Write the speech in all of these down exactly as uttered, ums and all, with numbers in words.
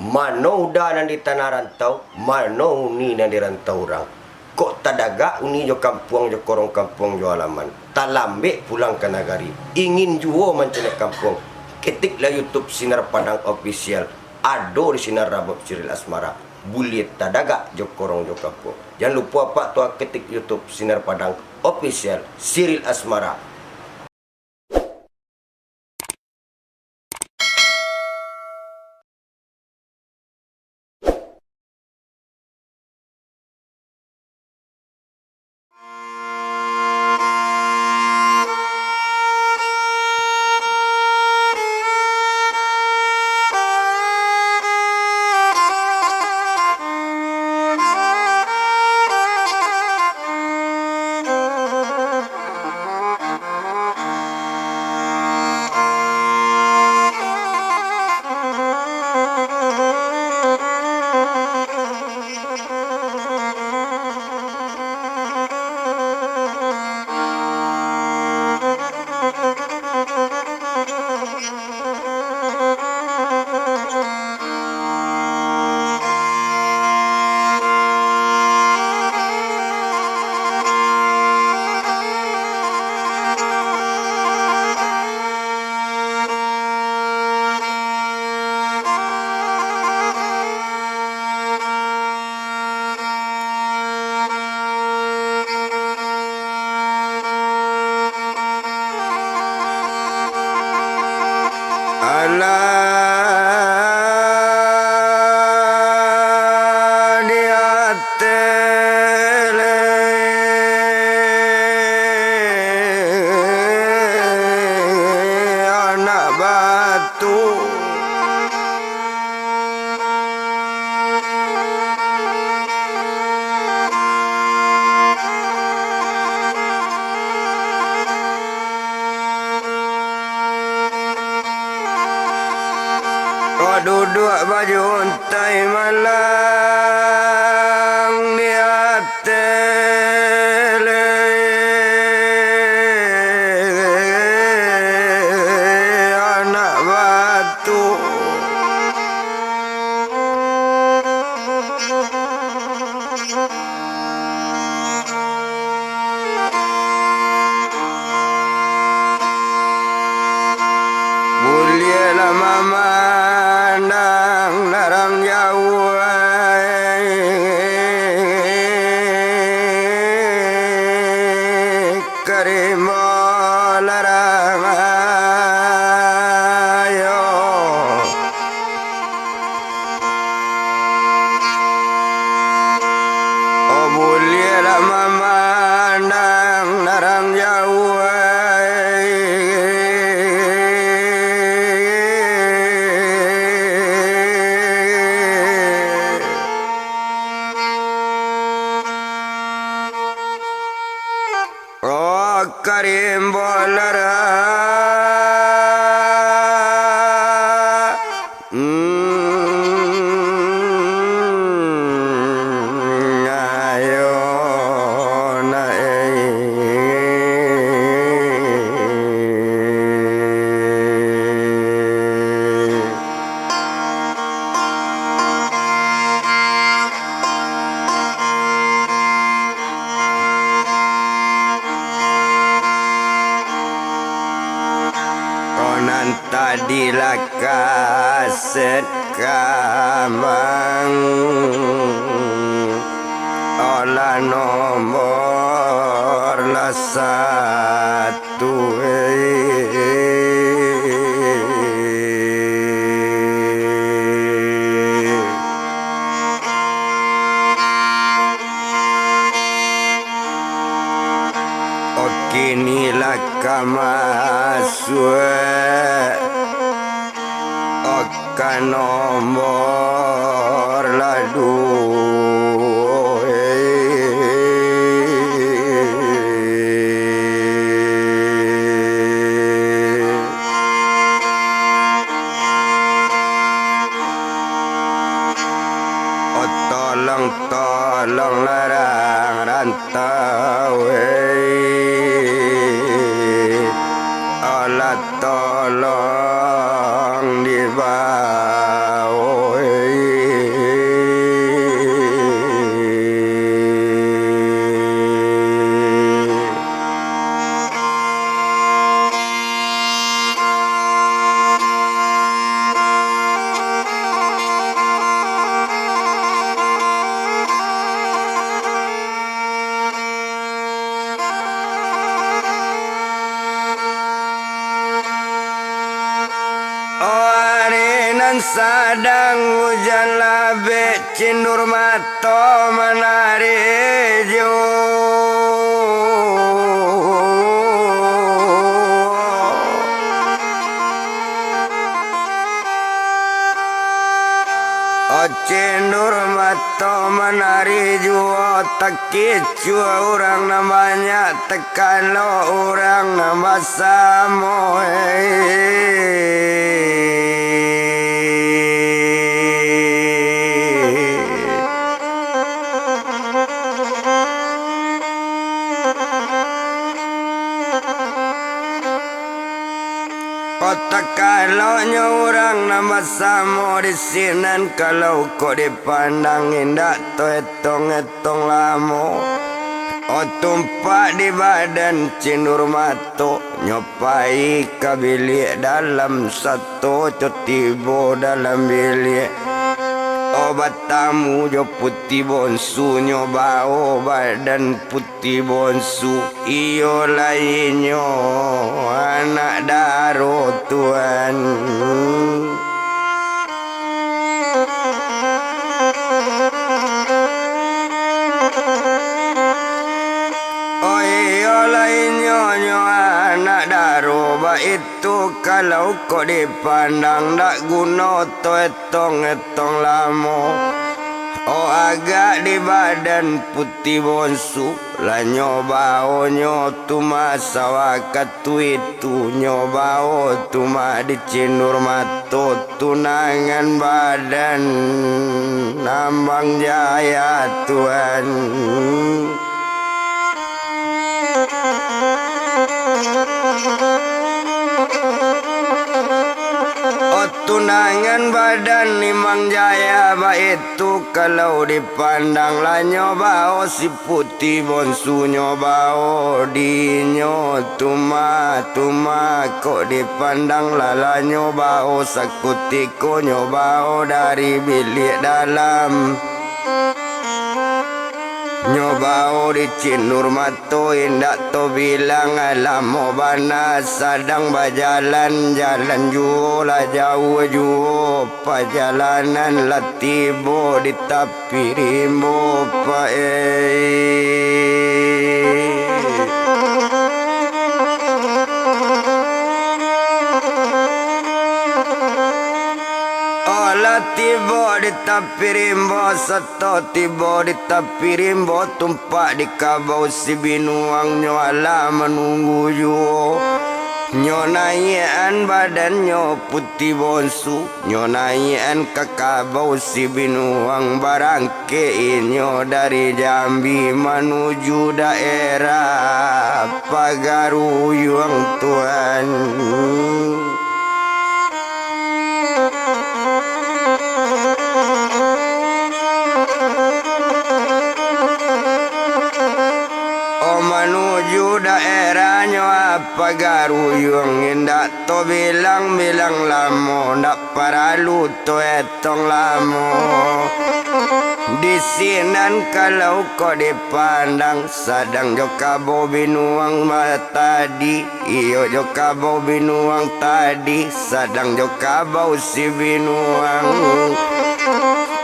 Mano uda nan di tanah rantau, mano uni nan di rantau urang. Kok tadagak uni jo kampuang, jo korong kampuang, jo alaman. Talambek pulang ka nagari. Ingin juo mancaliak kampuang. Ketiklah YouTube Sinar Padang Official. Ado di sinan rabab siril asmara. Buliah tadagak jo korong jo kampuang. Jan lupo apak tu ketik YouTube Sinar Padang Official Siril Asmara. Alah di ateh anak batu. Kok duduak bajuntai malang di ateh anak batu. Buliahlah mamandang larang jauah, ka rimbo larang ayo. Oh, buliahlah mamandang larang jauah, oh, ka rimbo larang. Hmm, ayo nak, eh. Ko nan tadi lah kaset kamang, olah nomor lah satu, eh. Kini lah ka masuak ka nomor lah duo. Oh, tolong, tolong larang rantau, eh. Alah tolong dibawo, eh. Sadang ujan labek, cindur mato manari juo. O cindur mato manari juo, takicuah urang nan banyak, takalok urang nan basamo. Otak kaloknyo urang nan basamo di sinan, kalau kok dipandang indak taetong-etong lamo. O tumpak di badan cindur mato, nyo pai ka biliak dalam sato, co tibo dalam biliak. O batamu jo Puti Bonsu, nyo bao badan Puti Bonsu, iyo lai nyo anak daro, Tuan. O iyo lai nyo, nyo anak daro, baitu kalau kok dipandang, dak guno taetong-etong lamo. O agak di badan Puti Bonsu, lah nyo baonyo tu mah sawakatu itu, nyo bao tu mah di cindur mato, tunangan badan Ambang Jaya, Tuan. O tunangan badan Ambang Jaya, baitu kalau dipandang, lah nyo bao si Puti Bonsu, nyo bao dinyo tu mah, tu mah kok dipandang, lah, lah nyo bao sakutiko, nyo bao dari biliak dalam. Nyo bao di cindur mato, indak tabilang lamo bana, sadang bajalan, jalan juo lah jauah juo pajalanan, lah tibo di tapi rimbo, Pak, eh. O lah tibo di tapi rimbo, sato tibo di tapi rimbo, tumpak di kabau si binuang, nyo alah manunggu juo. Nyo naiakan badannyo Puti Bonsu, nyo naiakan ka kabau si binuang, barangkek inyo dari Jambi manuju daerah Pagaruyuang, Tuan. O manuju daerahnyo Pagaruyuang, indak tabilang-bilang lamo, ndak paralu taetong lamo. Di sinan kalau kok dipandang, sadang jo kabau binuang tadi, iyo jo kabau binuang tadi, sadang jo kabau si binuang.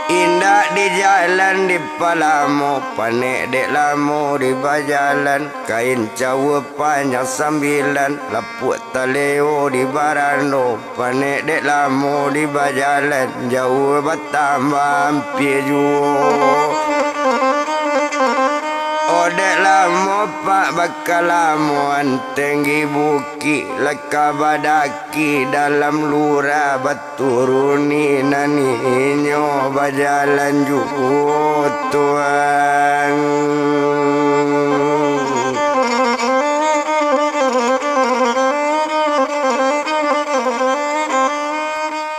Indak di jalan dipalamo, panek dek lamo di bajalan, kain cawa panjang sambilan, lapuak taleo di barando, panek dek lamo di bajalan, jauah batambah ampia juo. O dek lamo, Pak, bakalamoan tenggi bukik, lah ka badaki dalam lurah, baturuni nan inyo bajalan juo, Tuan.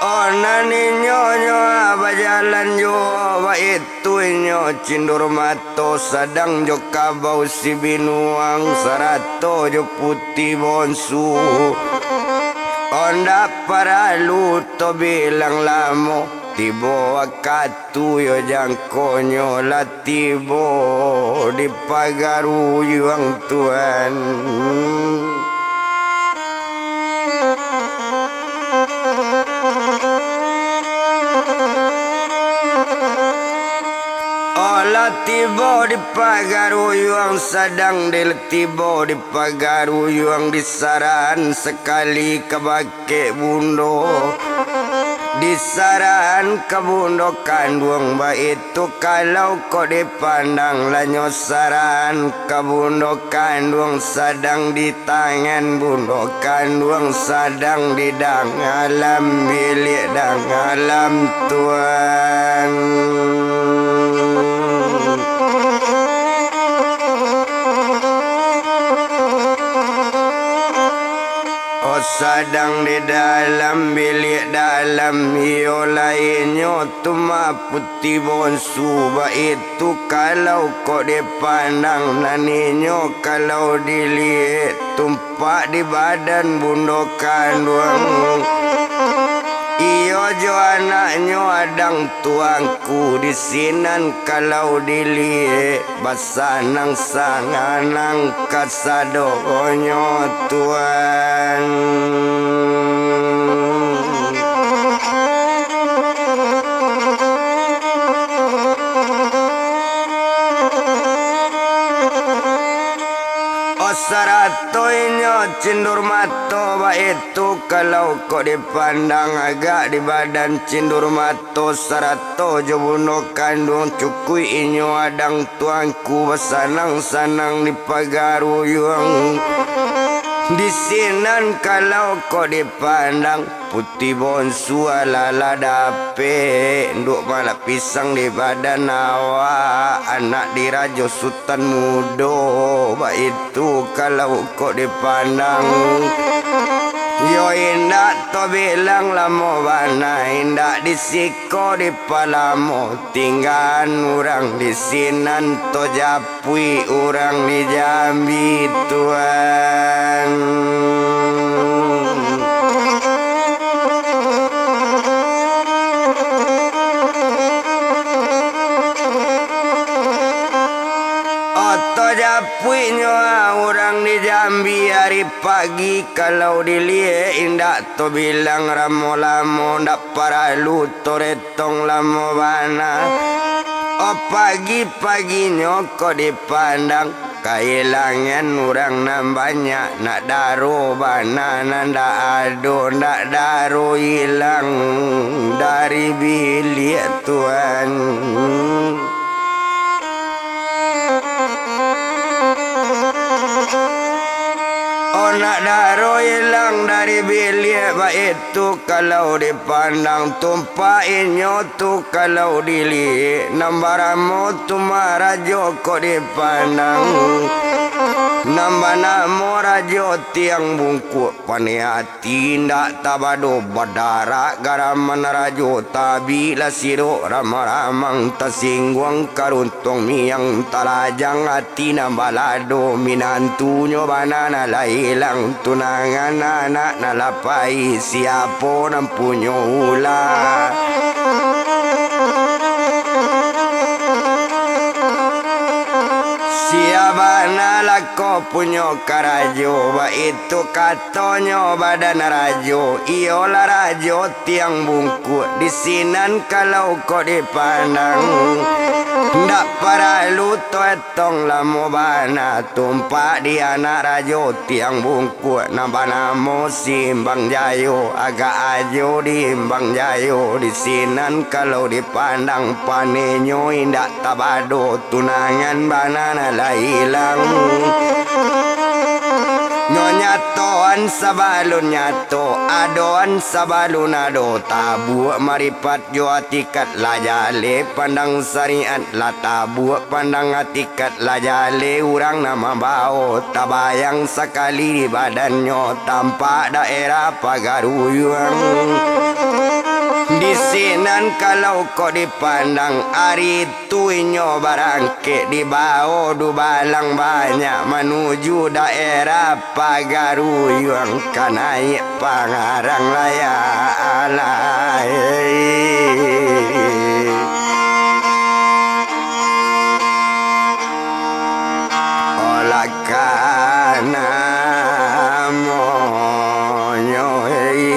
O nan inyo nyo bajalan juo, baitu inyo cindur mato, sadang jo kabau si binuang, sarato jo Puti Bonsu. O ndak paralu tabilang lamo, tibo wakatu yo jangkonyo, lah tibo di Pagaruyuang, Tuan. Pagaruyuang sadang di tibo di pagaruyuang, disarahan sakali ka bakeh bundo. Disarahan ka bundo kanduang, baitu kalau kok dipandang, lanyo sarahan ka bundo kanduang sadang di tangan bundo kanduang sadang di dalam biliak dalam tuan. Oh, sadang di dalam biliak dalam, iyo lainnyo tu mah puti bonsu, baitu kalau kok dipandang, nan inyo kalau diliek tumpak di badan bundo kanduang. Iyo jo anaknyo adang tuangku, di sinan kalau diliek basanang-sanganang kasadonyo tuan. Oh, sarato inyo cindur mato, baitu kalau kok dipandang agak di badan cindur mato sarato jo bundo kanduang cukuik inyo adang tuangku basanang-sanang di pagaruyuang. Di sinan kalau kok dipandang, puti bonsu alah-alah dapek, induak malak pisang di badan awak, anak dirajo Sutan Mudo, baitu kalau kok dipandang. Yo indak tobilang lamo bana, indak di siko dipalamo, tinggaan urang di sinan to japuik urang di Jambi tuan. Oto japuiknyo urang di Jambi ari pagi kalau diliek indak tobilang ramo lamo, ndak paralu toret tong lamo bana. Oh, pagi-paginyo kok dipandang, kailangan urang nan banyak, nak daro bana nan dak ado, ndak daro ilang dari biliak tuan. Oh, nak daro ilang dari biliak, baitu kalau dipandang, tumpak inyo tu kalau diliek, nan baramo tu mah rajo kok dipandang, nan banamo Rajo Tiang Bungkuak. Paneh ati indak tabado, badarak garaman rajo, tabiklah sirok ramang-ramang, tasingguang karuntuang miang, talajang ati nan balado, minantunyo bana nan lah ilang, tunangan anak nan lah pai, siapo nan punyo ula? Sia bana lah kok punyo karajo, baitu katonyo badan rajo, iyolah Rajo Tiang Bungkuak. Di sinan kalau kok dipandang, ndak paralu toh tong lamo bana, tumpak di anak Rajo Tiang Bungkuak nan banamo Simbang Jayo, agak ajo di Imbang Jayo. Di sinan kalau dipandang, panehnyo indak tabado, tunangan bana nan lah ilang. Nyo nyatoan sabalun nyato, adoan sabalun ado, tabuak maripat jo atikat, lah jaleh pandang sariat, lah tabuak pandang atikat, lah jaleh urang nan mambao, tabayang sakali di badannyo, tampak daerah Pagaruyuang. Di sinan kalau kok dipandang, ari tu inyo barangkek, dibao dubalang banyak, manuju daerah Pagaruyuang, ka naiak Pangarang Laya Alai. Olah ka namonyo, hei.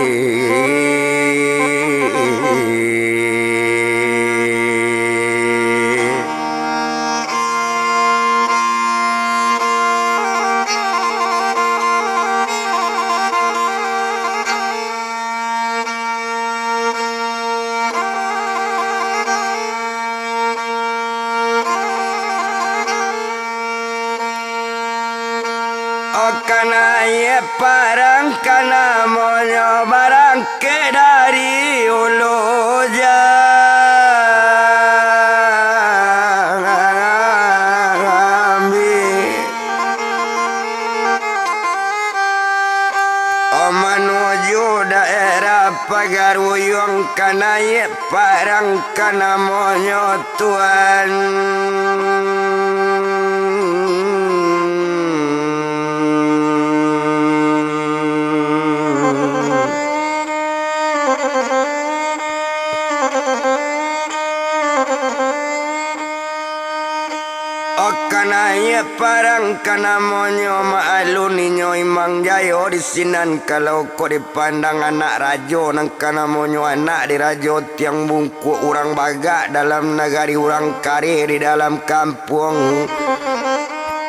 Naiak parang ka namonyo barangkek dari Ulu Jambi. Oh, manuju daerah Pagaruyuang ka naiak parang ka namonyo Tuan. Oh, ka naiak parang ka namonyo Mak Alun, inyo Imang Jayo di sinan kalau kok di pandang anak rajo nan ka namonyo anak di Rajo Tiang Bungkuak, urang bagak dalam nagari, urang kareh di dalam kampuang.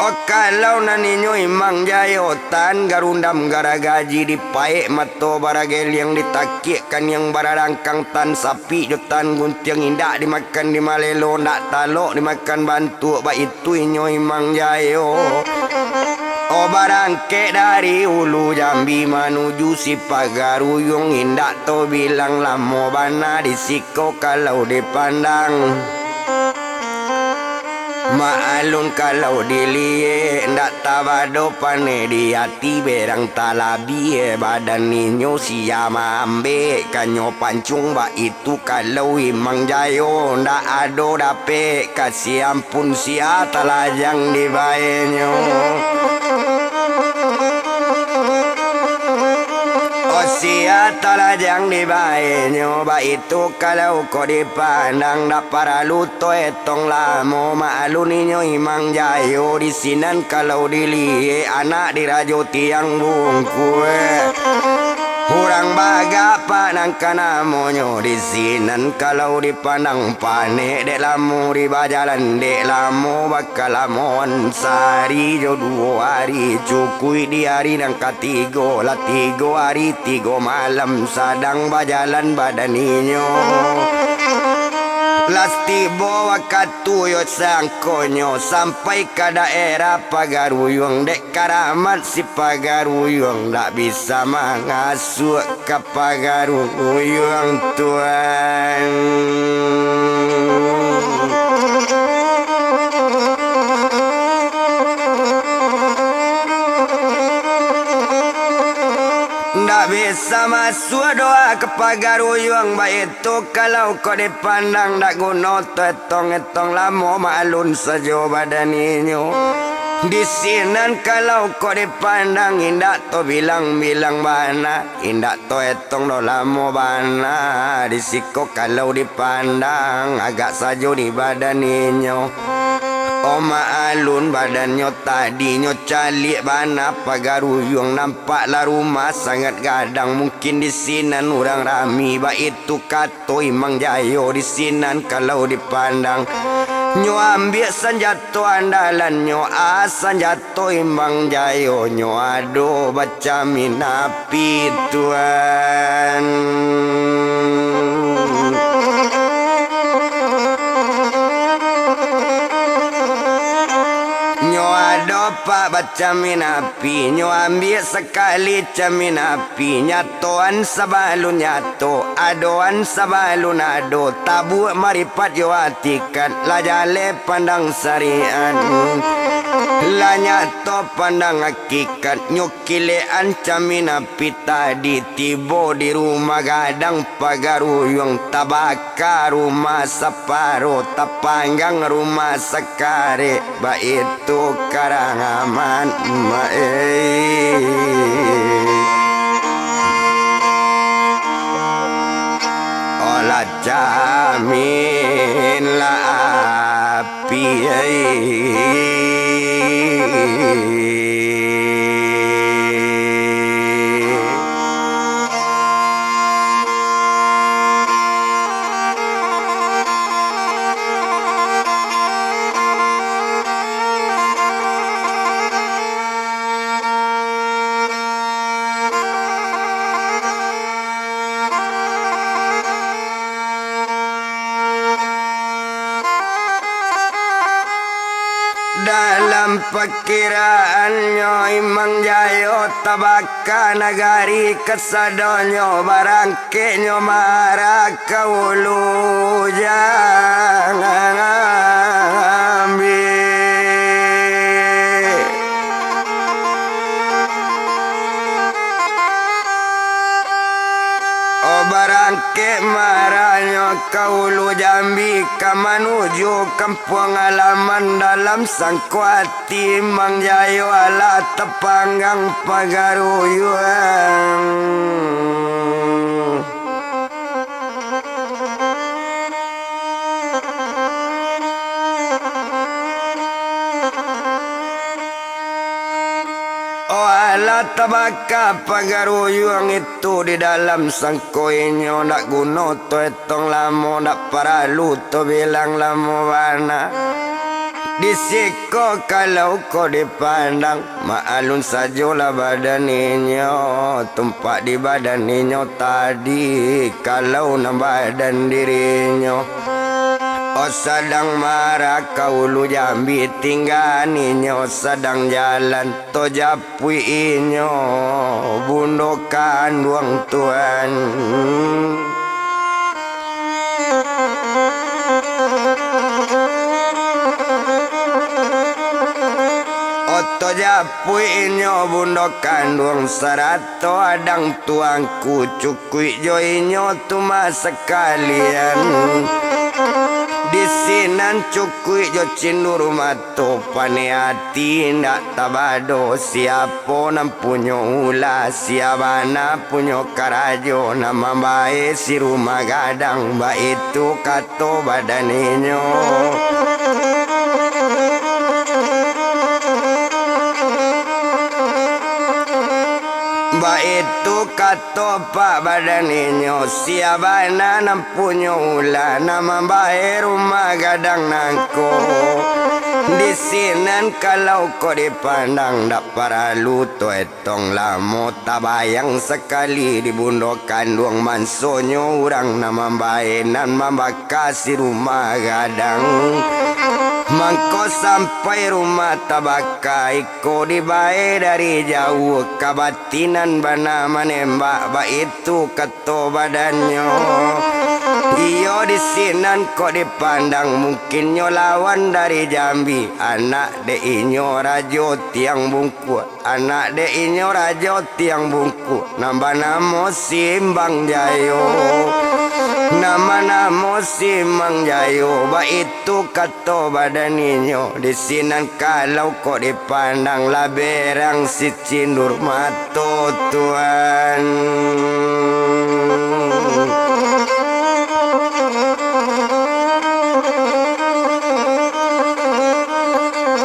Oh, kalau nan inyo Imang Jayo, tan garundam garagaji, dipaek mato barageliang, ditakik kaniang baradangkang, tan sapik jo tan guntiang, indak dimakan di malelo, ndak talok dimakan bantuak, baitu tu inyo Imang Jayo. Oh, barangkek dari Ulu Jambi manuju Sipagaruyuang, indak tabilang lamo bana di siko kalau dipandang. Mak Alun kalau diliek, ndak tabado paneh di ati, berang talabiah badan inyo, sia maambek kanyo pancuang, baitu tu kalau Imang Jayo, ndak ado dapek ka sia pun, sia talajang dibaenyo. Oh, sia talajang dibaenyo, baitu kalau kok dipandang, ndak paralu to etong lamo, Mak Alun, inyo Imang Jayo di sinan kalau diliek, anak di Rajo Tiang Bungkuak. Urang bagak pa nan ka namonyo di sinan kalau dipandang, paneh dek lamo di bajalan, dek lamo bakalamoan, sahari jo duo hari, cukuik di hari nan katigo, lah tigo hari tigo malam sadang bajalan badan inyo. Lah tibo wakatu yo sangkonyo sampai ka daerah Pagaruyuang, dek karamat Sipagaruyuang, ndak bisa mangasuak ka Pagaruyuang, Tuan. Ndak bisa masuak doh ka Pagaruyuang, baitu kalau kok dipandang, ndak guno to etong-etong lamo, Mak Alun, sajo badan inyo. Di sinan kalau kok dipandang, indak to bilang-bilang bana, indak to etong doh lamo bana. Di siko kalau dipandang, agak sajo di badan inyo. Oh, Mak Alun, badannyo tadinyo caliak bana, Pagaruyuang nampak lah rumah sangat gadang, mungkin di sinan urang rami, baitu kato Imang Jayo di sinan kalau dipandang. Nyo ambiak sanjato andalannyo, ah, sanjato Imang Jayo, nyo ado bacamin api, Tuan. Nyo ado pak bacamin api, nyo ambiak sakali camin api, nyatoan sabalun nyato, adoan sabalun ado, tabuak maripat yo atikan, lah jaleh pandang sariat, lah nyato pandang hakikat, nyo kilekan camin api tadi, tibo di rumah gadang Pagaruyuang, tabaka rumah saparo, tapanggang rumah sakarek, baitu karang amat, mak, eh. Olah camin lah api, eh. Pakiraannyo Imang Jayo tabaka nagari kasadonyo, barangkeknyo mara ka Ulu Jambi. Oh, barangkek maranyo ka Ulu Jambi, ka manuju kampuang halaman, dalam sangko ati Mang Jayo alah tapanggang pagaruyuang. Oh, alah tabaka pagaruyuang itu di dalam sangko inyo, ndak guno to etong lamo, ndak paralu to bilang lamo bana. Di siko kalau ko dipandang, maalun sajolah badan inyo, tumpak di badan inyo tadi, kalau nan badan dirinyo. Oh, sadang mara ka Ulu Jambi, tinggaan inyo sadang jalan, to japuik inyo bundo kanduang tuan. Oh, to japuik inyo bundo kanduang sarato adang tuangku, cukuik jo inyo tu mah sakalian. Di sinan cukuik jo cinduru mato, paneh ati indak tabado, siapo nan punyo ula, sia bana punyo karajo, nan mambae si rumah gadang, baitu kato badan inyo. Baitu kato pak badan inyo, sia bana nan punyo ula, nan mambae rumah gadang nangko. Di sinan kalau ko dipandang, ndak paralu to etong lamo, tabayang sakali di bundo kanduang, mansonyo urang nan mambae, nan mambaka si rumah gadang. Mangko sampai rumah tabaka, iko dibae dari jauah, kabatinan bana manembak, baitu kato badannyo. Iyo, di sinan kok dipandang, mungkinnyo lawan dari Jambi, anak dek inyo Rajo Tiang Bungkuak. Anak dek inyo Rajo Tiang Bungkuak, nan banamo Simbang Jayo. Nan banamo Simbang Jayo, baitu kato badan inyo. Di sinan kalau kok dipandang, lah berang si cindur mato, tuan.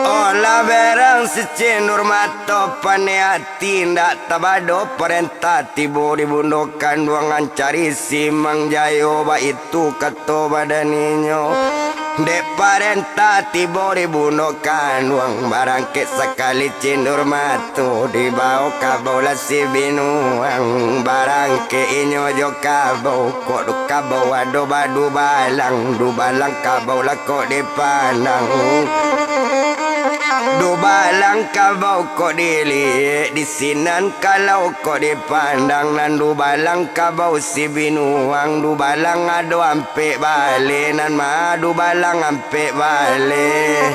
Oh, lah berang si cindur mato, paneh ati indak tabado, parentah tibo di bundo kanduang, mancari Simbang Jayo, baitu kato badan inyo. Dek parentah tibo di bundo kanduang, barangkek sakali cindur mato, dibao kabau lah si binuang, barangkek inyo jo kabau, kok kabau ado badubalang, dubalang kabau lah kok dipandang. Dubalang kabau kok diliek, di sinan kalau kok dipandang, nan dubalang kabau si binuang, dubalang ado ampek baleh, nan ma dubalang ampek baleh.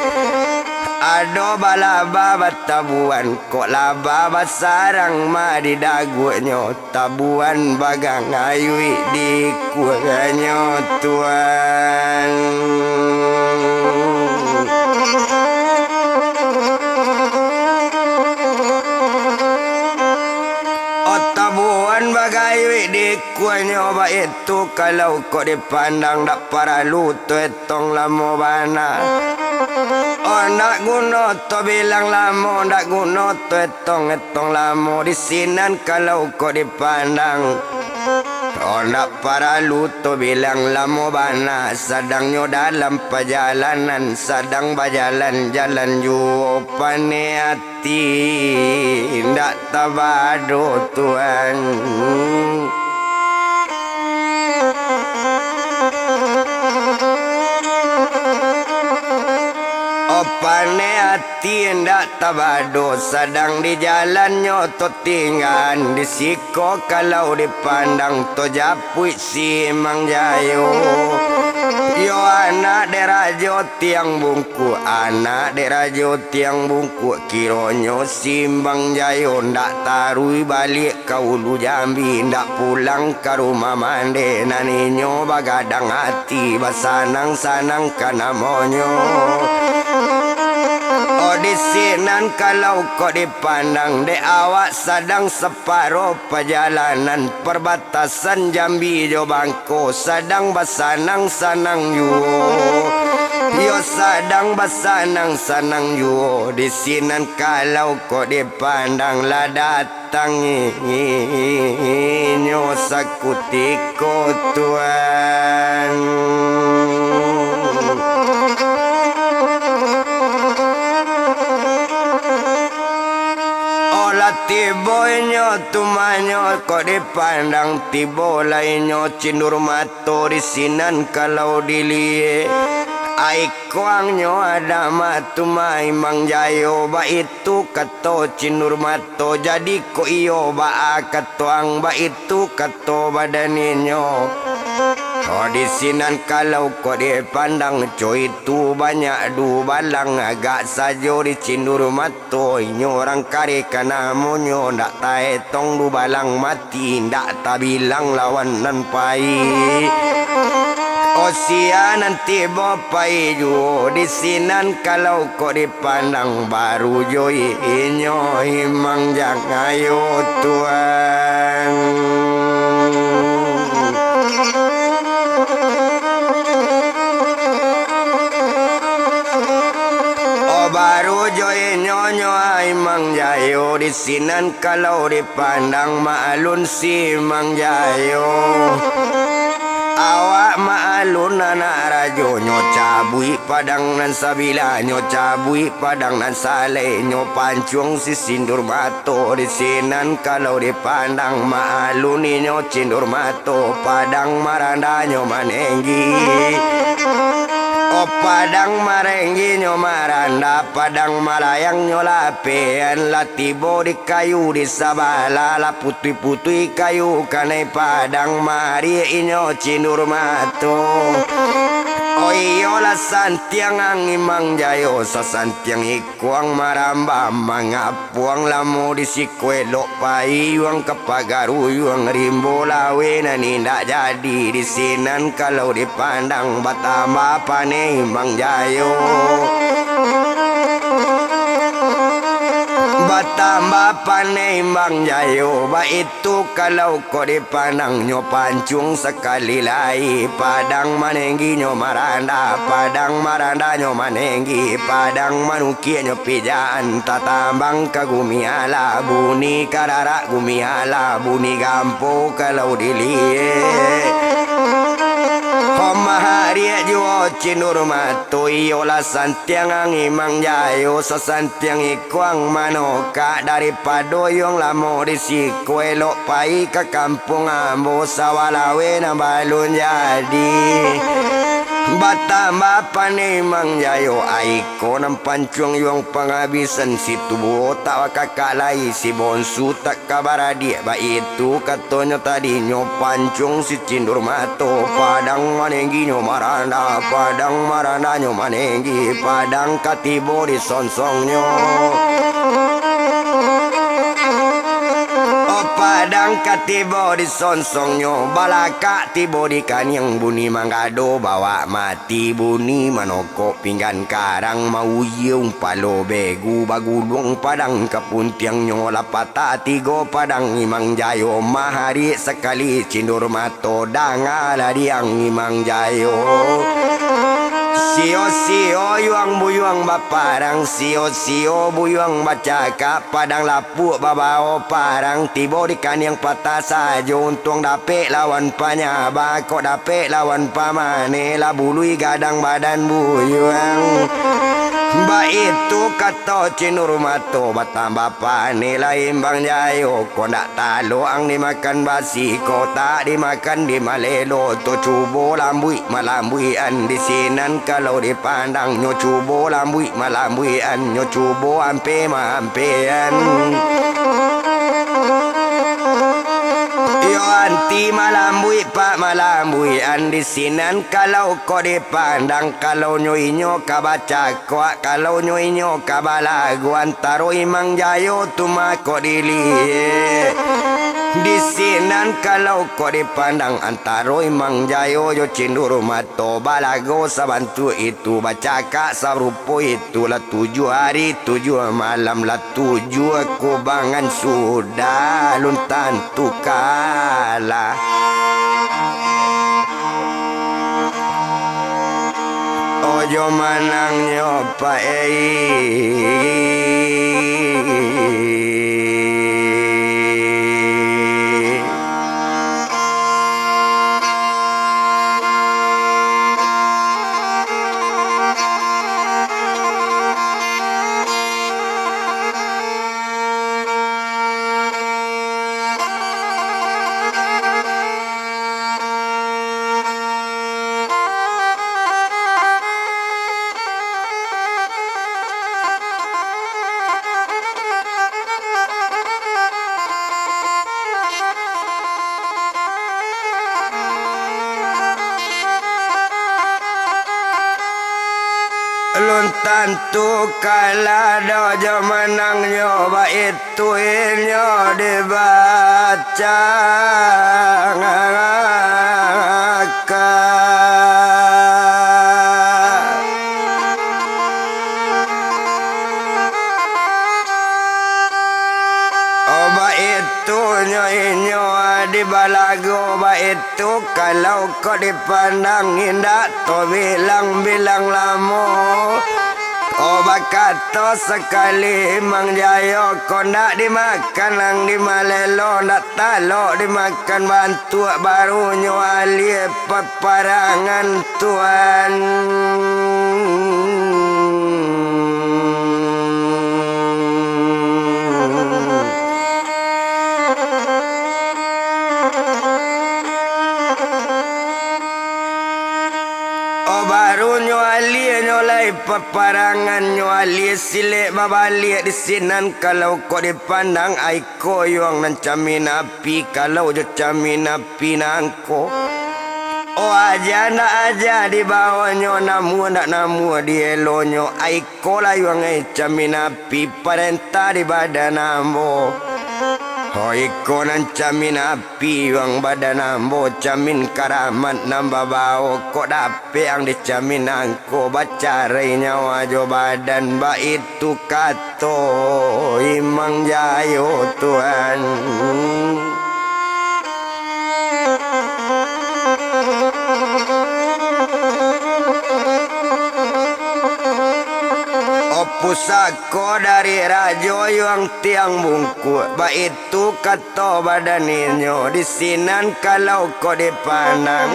Ado balaba batabuan, kok laba basarang ma di daguaknyo. Tabuan bagayuik di kuanyo, tuan. Oh, tabuan bagayuik di kuanyo, baitu kalau kok dipandang, dak paralu tu tong lamo bana. Oh, ndak guno to bilang lamo, ndak guno to etong-etong lamo, di sinan kalau kok dipandang. Oh, ndak paralu to bilang lamo bana, sadangnyo dalam pajalanan, sadang bajalan-jalan juo, paneh ati indak tabado, tuan. Oh, Paneh ati indak tabado, sadang di jalannyo tatinggaan, di siko kalau dipandang tajapuik si Mang Jayo. Yo anak dek Rajo Tiang Bungkuak, anak dek Rajo Tiang Bungkuak, kironyo si Mang Jayo ndak taruih baliak ka Ulu Jambi, ndak pulang ka rumah mandeh, nan inyo bagadang ati, basanang-sanang ka namonyo. Oh, di sinan kalau kok dipandang, dek awak sadang saparo pajalanan, parbatasan Jambi jo Bangko, sadang basanang-sanang juo. Yo, sadang basanang-sanang juo, di sinan kalau kok dipandang, lah datang inyo sakutiko, Tuan. Oh, lah tibo inyo tumanyo, kok dipandang tibo lah inyo Cindur Mato di sinan kalau diliek. Ai kuangnyo adak mah tu mah Imang Jayo, baitu kato Cindur Mato. Jadi kok iyo baa kato ang, baitu kato badan inyo. Oh, di sinan kalau kok dipandang, co itu banyak dubalang, agak sajo di Cindur Mato. Inyo urang kareh ka namonyo, ndak taetong dubalang mati, ndak tabilang lawan nan pai. Oh, sia nan tibo pai juo, di sinan kalau kok dipandang, baru jo inyo Imang Jayo, Tuan. Oh, baru jo inyo nyo ai Mang Jayo, di sinan kalau dipandang, maklun si Mang Jayo. Awak maklun anak rajo, nyo cabuik padang nan sabilah, nyo cabuik padang nan saleh, nyo pancuang si Cindur Mato. Di sinan kalau dipandang, maklun inyo Cindur Mato, padang marandanyo manenggi. Oh, padang marengginyo maranda, padang malayangnyo lapean, lah tibo di kayu di sabalah, lah putuih-putuih kayu kanai padang, mariak inyo Cindur Mato. Oh, iyolah santiang ang Imang Jayo, sasantiang ikuang marambah, mangapuang lamo di siko, elok pai yuang ka pagaruyuang, rimbo laweh nan indak jadi, di sinan kalau dipandang, batambah paneh Imang Jayo. Batambah paneh Imang Jayo, baitu kalau kok dipandang, nyo pancuang sakali lai, padang manengginyo maranda, padang marandanyo manenggi, padang manukiaknyo pijaan, tatambang ka gumi alah, bunyi kararak gumi alah, bunyi gampo kalau diliek. Ho, mahariak juo Cindur Mato, iyolah santiang ang Imang Jayo, sasantiang ikuang manokak, daripado yuang lamo di siko, elok pai ka kampuang ambo, sawah laweh nan balun jadi. Batambah paneh Imang Jayo, ai ko nan pancuang yuang pangabisan, si tubuah tak bakakak lai, si bonsu tak ka baradiak, baitu katonyo tadi, nyo pancuang si Cindur Mato, padang manengginyo maranda, padang marandanyo manenggi, padang ka tibo di sonsongnyo. Oh, padang ka tibo di sonsongnyo, balakak tibo di kaniang, bunyi manggado bawak mati, bunyi manokok pinggan karang, mauyie umpalo begu, baguluang padang ka puntiangnyo, lah patah tigo padang Imang Jayo, mahariak sakali Cindur Mato, dangalah diang Imang Jayo. Sio-sio yuang buyuang baparang, sio-sio buyuang bacakak, padang lapuak babao parang, tibo di kaniang patah sajo, untuang dapek lawan panyaba, kok dapek lawan pamaneh, lah bului gadang badan buyuang. Baitu kato Cinduru Mato, batambah paneh lai Imbang Jayo. Kok ndak talok ang dimakan basi, kok tak dimakan di malelo. Tu cubo lambuik malambuikan di sinan, kalau dipandang nyo cubo lambuik malambuikan, nyo cubo ampeh maampehan. Iyo anti malambuik pak malambuikan di sinan, kalau kok dipandang, kalau nyo inyo ka bacakok, kalau nyo inyo ka balagu, antaro Imang Jayo tu mako diliek. Di sinan kalau kok dipandang, antaro Imang Jayo jo Cinduru Mato, balago sabantuak itu, bacakak sarupo itu, lah tujuah ari tujuah malam, lah tujuah kubangan sudah, alun tantu kalah. Ojo manangnyo, Pak ei. Alun tantu kalah doh jo manangnyo, baitu inyo dibacangakan. Oh, baitu nyo inyo di balago, baitu kalau kok dipandang indak tabilang-bilang lamo. Oh, bakato sakali Mang Jayo, kok ndak dimakan ang di malelo, ndak talok dimakan bantuak, barunyo alie paparangan tuan. Oh, barunyo alie nyo lai paparangan, nyo alie silek babaliak di sinan, kalau kok dipandang ai ko yuang nan camin api, kalau jo camin api nangko. Oh, aja ndak aja dibawonyo, namuah ndak namuah dielonyo, ai ko lah yuang ai camin api, parentah di badan ambo. Oh, iko nan camin api yuang badan ambo, camin karamat nan babao, kok dapek ang di camin ang ko bacarai nyawa jo badan, baitu kato Imang Jayo tuan. Oh, pusako dari Rajo Yuang Tiang Bungkuak, baitu kato badan inyo, di sinan kalau kok dipandang,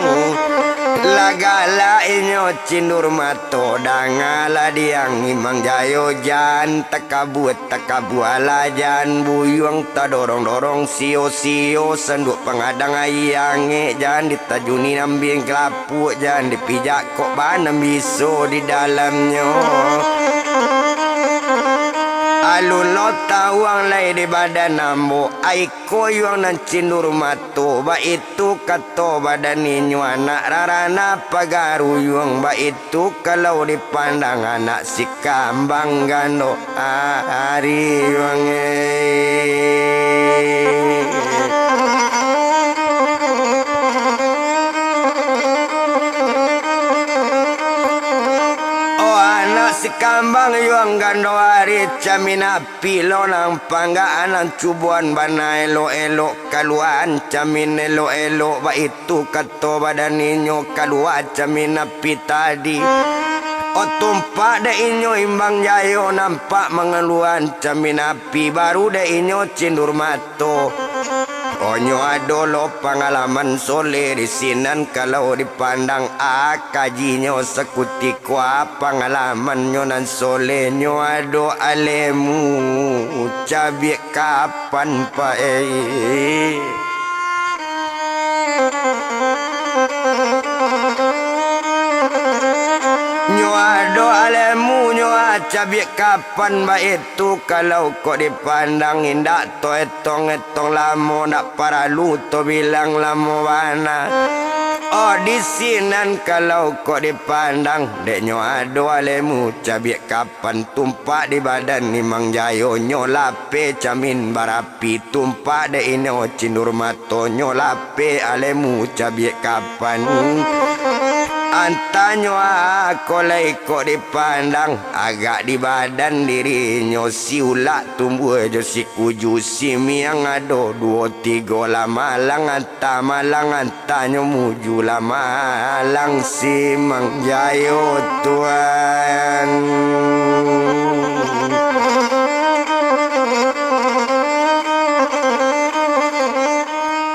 lah galak inyo Cinduru Mato. Dangalah diang Imang Jayo, jan takabua-takabua lah, jan buyuang tadorong-dorong, sio-sio sanduak pangadang aia angek, jan ditajuni nambing kalapuak, jan dipijak kok banam biso di dalamnyo. Alun lo tawang lai di badan ambo, ai ko yuang nan Cinduru Mato, baitu kato badan inyo, anak rarana pagaruyuang, baitu kalau dipandang anak si kambang gando ari yuang e. Oh, anak si kambang yuang gando ari, camin api lo nan panggaan, nan cuboan bana elok-elok, kaluaan camin elok-elok, baitu kato badan inyo, kalua camin api tadi. Oh, tumpak dek inyo Imbang Jayo, nampak mangaluaan camin api, baru dek inyo Cinduru Mato. Oh, Nyo ado lo pangalaman soleh di sinan kalau dipandang, a, kajinyo sakutiko, a, pangalamannyo nan soleh. Nyo ado alemu cabiak kapan, Pak, eh. Nyo ado alemu, nyo, a, cabiak kapan baitu, kalau kok dipandang indak to etong-etong lamo, ndak paralu to bilang lamo bana. Oh, di sinan kalau kok dipandang, dek nyo ado alemu cabiak kapan. Pan tumpak di badan Imang Jayo, nyo lapeh camin barapi, tumpak dek inyo cindur mato, nyo lapeh alemu cabiak kapan. Antanyo ako lai kok dipandang, agak di badan dirinyo, si ulak tumbuah jo si kuju, si miang ado duo tigo lah malang, anta malang, an- tanyo muju lah malang si Mang Jayo, Tuan.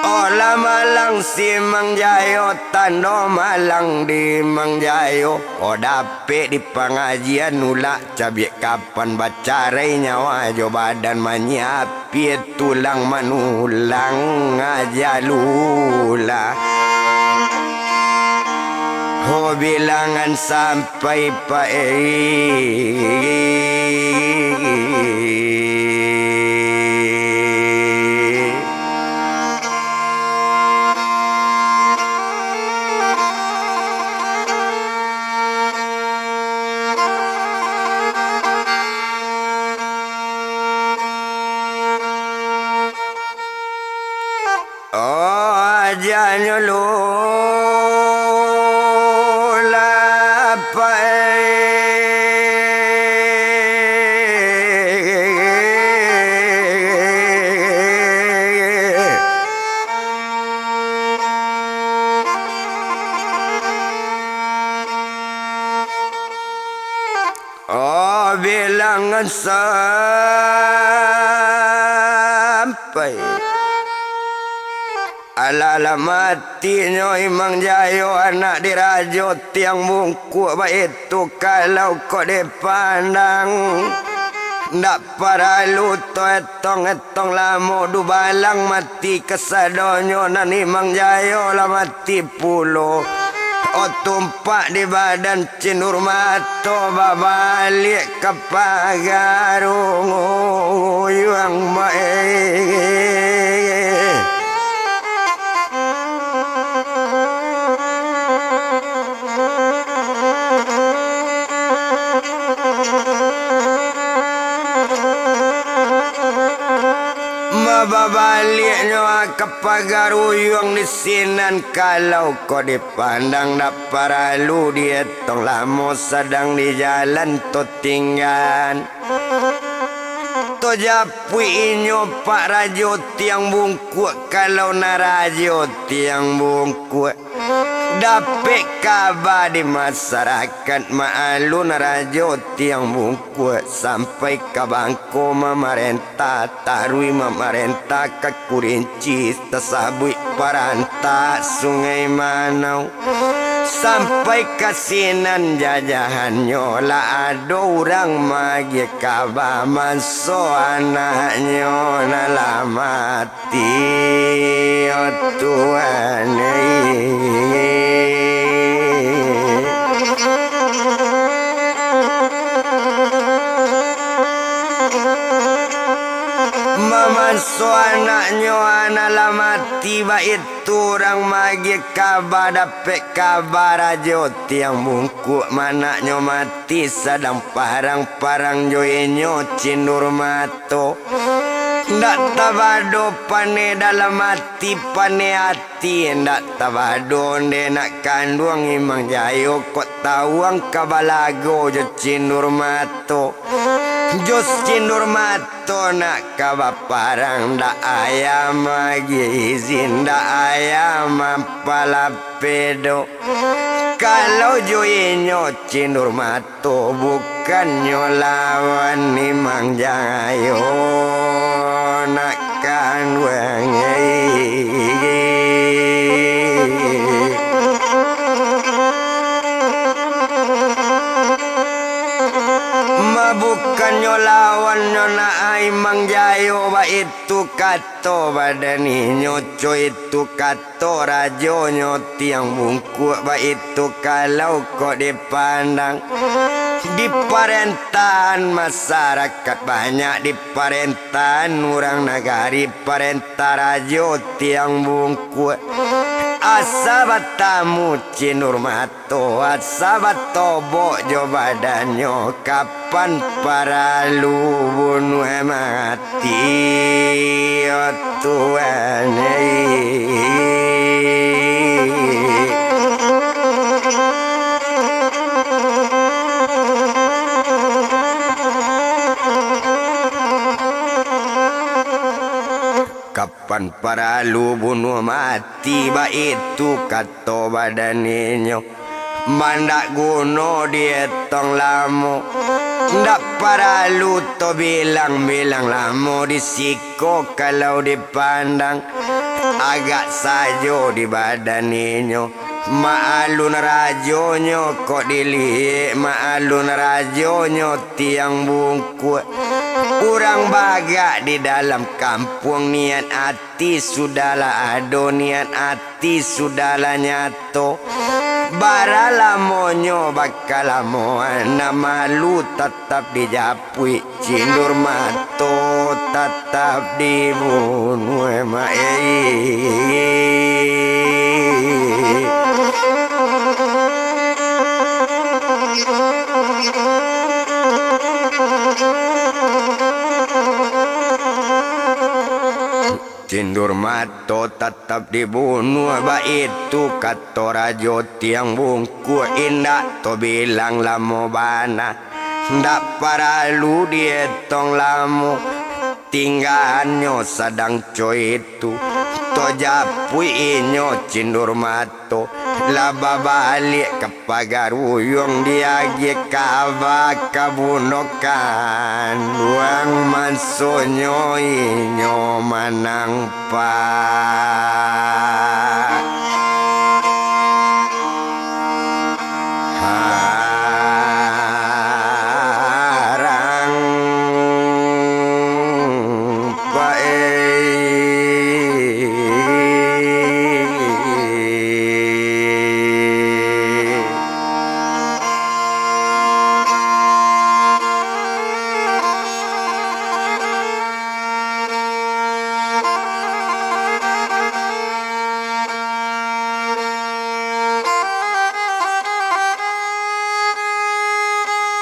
Oh, lah malang si Mang Jayo, tando malang di Mang Jayo. Oh, dapek di pangajian ulak cabiak kapan, bacarai nyawa jo badan, manyiapie tulang manulang ajalulah. Ho, bilangan sampai, Pak, eh. Oh, ajanyo lo lapeh. Oh, bilangan sampai. Alah, lah matinyo Imang Jayo, anak dirajo tiang bungkuak, baitu kalau kok dipandang. Ndak paralu to etong-etong lamo, dubalang mati kasadonyo, nan Imang Jayo lah mati pulo. Oh, tumpak di badan cindur mato, babaliak ka pagaruyuang, Mak, eh. Mababaliaknyo ka pagaruyuang di sinan, kalau kok dipandang, ndak paralu dietong lamo, sadang di jalan to tinggaan. To japuik inyo, Pak, rajo tiang bungkuak, kalau nan rajo tiang bungkuak. Dapek kaba di masarakat, maklun rajo tiang bungkuak, sampai ka Bangko mamarentah, taruih mamarentah ka Kurinci, tasabuik parantak Sungai Manau, sampai ka sinan jajahannyo, lah ado urang maagiah kaba, manso anaknyo nan lah mati. Ti, oh Tuhan, eh. Mamanso anaknyo, anak lah mati, baitu urang maagiah kaba, dapek kaba rajo tiang bungkuak, manaknyo mati sadang parang-parang jo inyo cindur mat- to. Ndak tabado paneh dalam ati, paneh ati ndak tabado, ndeh nak kanduang Imang Jayo, kok tawuang ka balago jo cindur mato. Jo cindur mato nak ka baparang, ndak aya magiah izin, ndak aya mampalapedo. Kalau jo inyo cindur mato, to bukannyo lawan Imang Jayo, nak kanduang, eh. Kato badan inyo co itu, kato rajonyo Tiang Bungkuak, baitu kalau kok dipandang. Diparentahan masarakat banyak, diparentahan urang nagari, parentah rajo Tiang Bungkuak. Asa batamu Cindurmat to asa batobok jo badannyo, kapan paralu bunuah mati, yo Tuhan, ei. Kapan paralu bunuah mati, baitu kato badannyo. Mandak guno dietong lamo, ndak paralu to bilang-bilang lamo, di siko kalau dipandang, agak sajo di badannyo. Maalun rajonyo kok diliek, maalun rajonyo Tiang Bungkuak. Urang bagak di dalam kampuang, niat ati sudahlah ado, niat ati sudahlah nyato. Bara lamonyo bakalamoan, nan malu tatap dijapuik, Cindurmat to tatap dibunuah, mak ei. Cindurmat to tatap dibunuah, baitu kato rajo Tiang Bungkuak, indak to bilang lamo bana, ndak paralu dietong lamo. Tinggaannyo sadang co itu, to japuik inyo Cindurmat to, lah babaliak ka Pagaruyuang, diagiah kaba ka bundo kanduang, mansonyo inyo manang parang. Paei.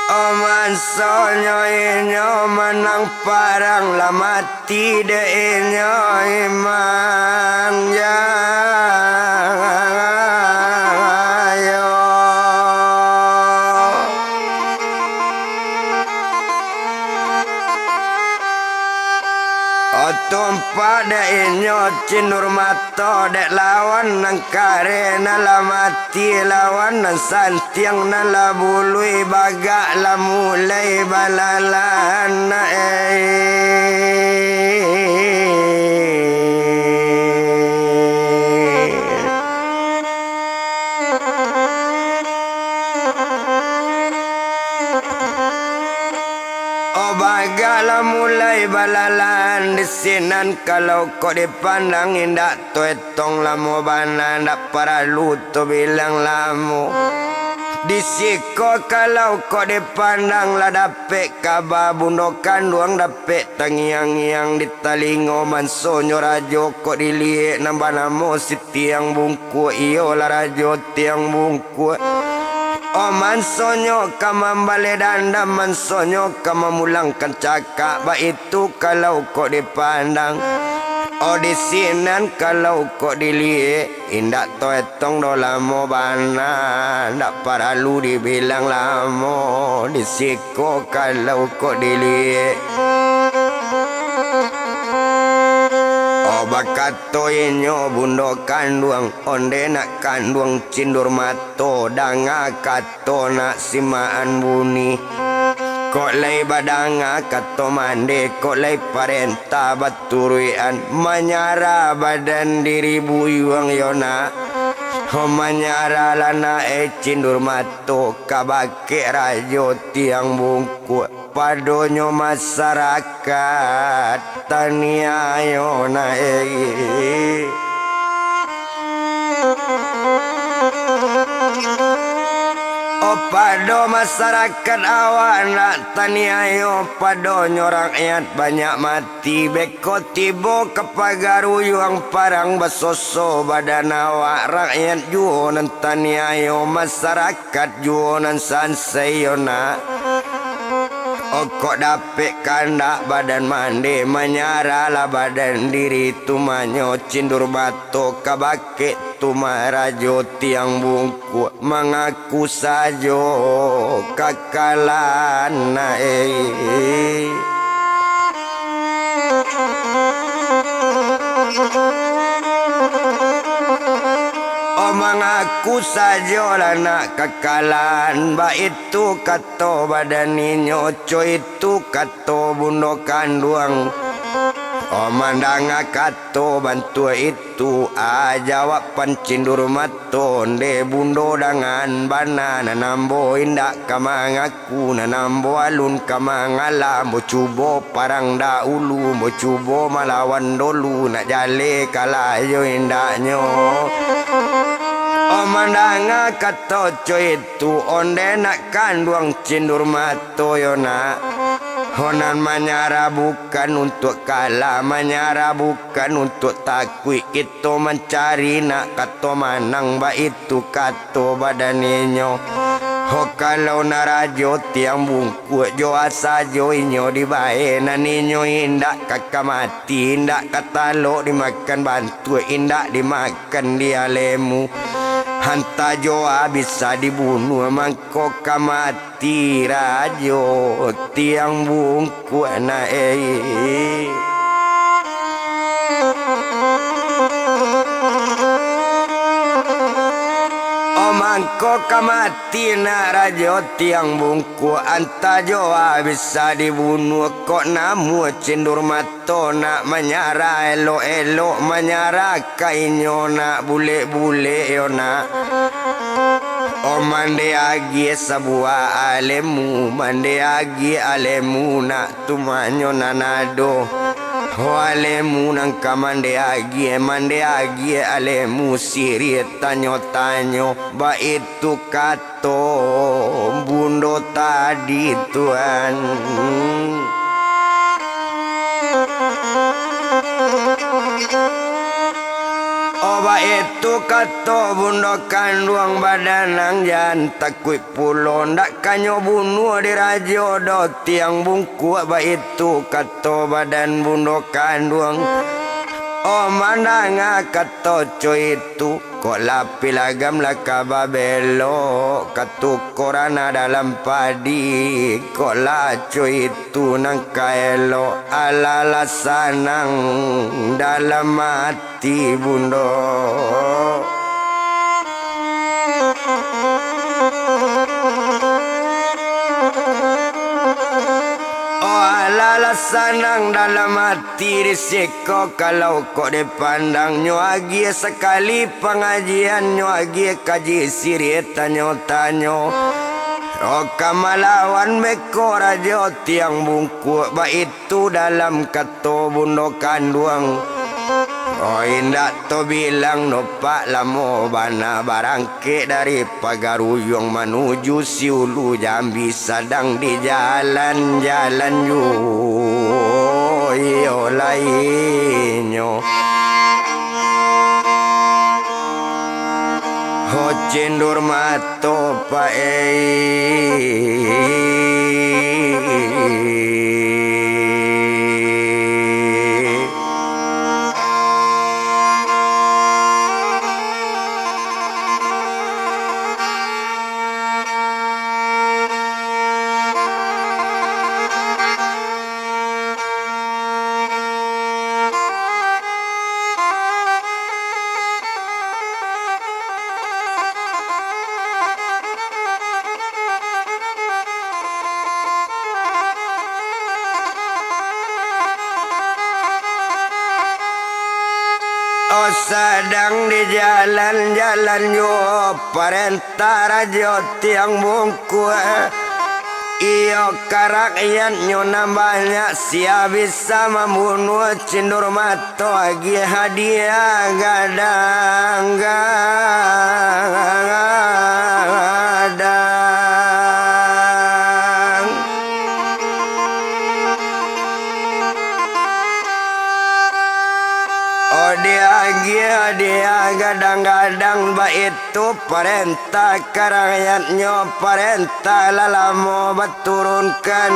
Oh, mansonyo inyo manang parang, lah mati dek inyo Imang Jayo. Oh, tumpak dek inyo Cindurmat to dek lawan nan kareh, nan lah mati lawan nan santiang, nan lah buluih bagak lah mulai balalan, eh. Oh, bagak lah mulai balalan di sinan, kalau kok dipandang indak to etong lamo bana, ndak paralu to bilang lamo. Di siko kalau kok dipandang lah dapek kaba bundo kanduang, dapek tangiang-ngiang di talingo, mansonyo rajo kok diliek nan banamo si Tiang Bungkuak, iyolah rajo Tiang Bungkuak. Oh, mansonyo ka mambaleh dandam, mansonyo ka mamulangkan cakak, baitu kalau kok dipandang. Oh, di sinan kalau kok diliek, indak to etong doh lamo bana, ndak paralu dibilang lamo, di siko kalau kok diliek. Oh, bakato inyo bundo kanduang, onde nak kanduang Cindurmat to, danga kato nak simaan buni. Kok lai badanga kato mande, kok lai parentah baturuikan, manyarah badan diri buyuang yo nak. Ho, manyarahlah nak, eh, Cindurmat to, ka bakeh rajo Tiang Bungkuak. Padonyo masarakat taniayo nak, eh. Oh, pado masarakat awak nak taniayo, padonyo rakyat banyak mati. Beko tibo ka pagaruyuang parang basoso badan awak, rakyat juo nan taniayo, masarakat juo nan sansai yo nak. Okok dapek kandak badan mande, manyarahlah badan diri tu manyo cindur mato ka bakek tu marajo tiang bungkuak mangaku sajo kakalan nak, eh. Oh, mangaku sajolah nak kakalan, baitu kato badan inyo, co itu kato bundo kanduang. Oh, mandanga kato bantuak itu, ah, jawab pancindur mato, nde bundo dangan bana, nan ambo indak ka mangaku, nan ambo alun ka mangalah, ambo cubo parang dahulu, ambo cubo malawan dulu, nak jaleh kalah yo indaknyo. Oh, mandanga kato co itu, onde nak kanduang cindur mato yo nak. Ho nan manyarah bukan untuak kalah, manyarah bukan untuak takuik. Kito mancari nak kato manang, baitu kato badan inyo. Ho kalau narajo tiang bungkuak jo asa jo inyo dibae, nan inyo indak ka ka mati, indak ka talok dimakan bantuak, indak dimakan di alemu. Hanta jo bisa dibunuah, mangko ka mati rajo tiang bungkuak nak, eh. Oh, mangko ka mati nak rajo tiang bungkuak, anta jo bisa dibunuah, kok namuah cindur mato nak manyarah elok-elok, manyarah ka inyo nak bulek-bulek yo nak. Oh, mande agiah sabuah alemu, mande agiah alemu nak tumanyo nan ado. Ho alemu nan ka mande agiah, mande agiah alemu siriah tanyo-tanyo, baitu kato bundo tadi tuan. Oh, baitu kato bundo kanduang badan nan jan takuik pulo, ndak kanyo bunuah di rajo doh tiang bungkuak, baitu kato badan bundo kanduang. Oh, mandanga kato co itu, kok lapih lagam lah ka babelok, katukoran dalam padi, kok lah co itu nan ka elok, alah lah sanang dalam ati. Ti bundo. Oh, alah lah sanang dalam ati di siko, kalau kok dipandang nyo agiah sakali pangajian, nyo agiah kaji siriah tanyo-tanyo. Oh, ka malawan beko rajo tiang bungkuak baitu. Tu dalam kato bundo kanduang. Oh, indak to bilang no pak, lamo bana barangkek dari Pagaruyuang manuju si Ulu Jambi, sadang di jalan-jalan juo iyo lainyo. Ho cindur mat topaik. Oh, sadang di jalan-jalan juo parentah rajo tiang bungkuak. Iyo ka rakyatnyo nan banyak, sia bisa mambunuah Cindur Mato agiah hadiah gadang, gadang. Oh, diagiah hadiah gadang-gadang, baitu parentah ka rakyatnyo, parentah lah lamo baturunkan.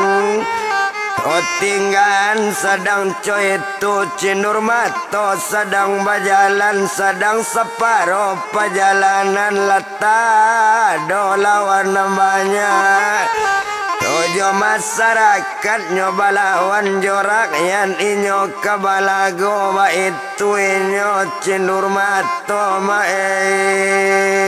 Oh, tinggaan sadang co itu, Cindur Mato sadang bajalan, sadang saparo pajalanan, lah tado lawan nan banyak. Oh, jo masarakatnyo balawan, jo rakyat inyo ka balago, baitu inyo Cindur Mato ma-, eh.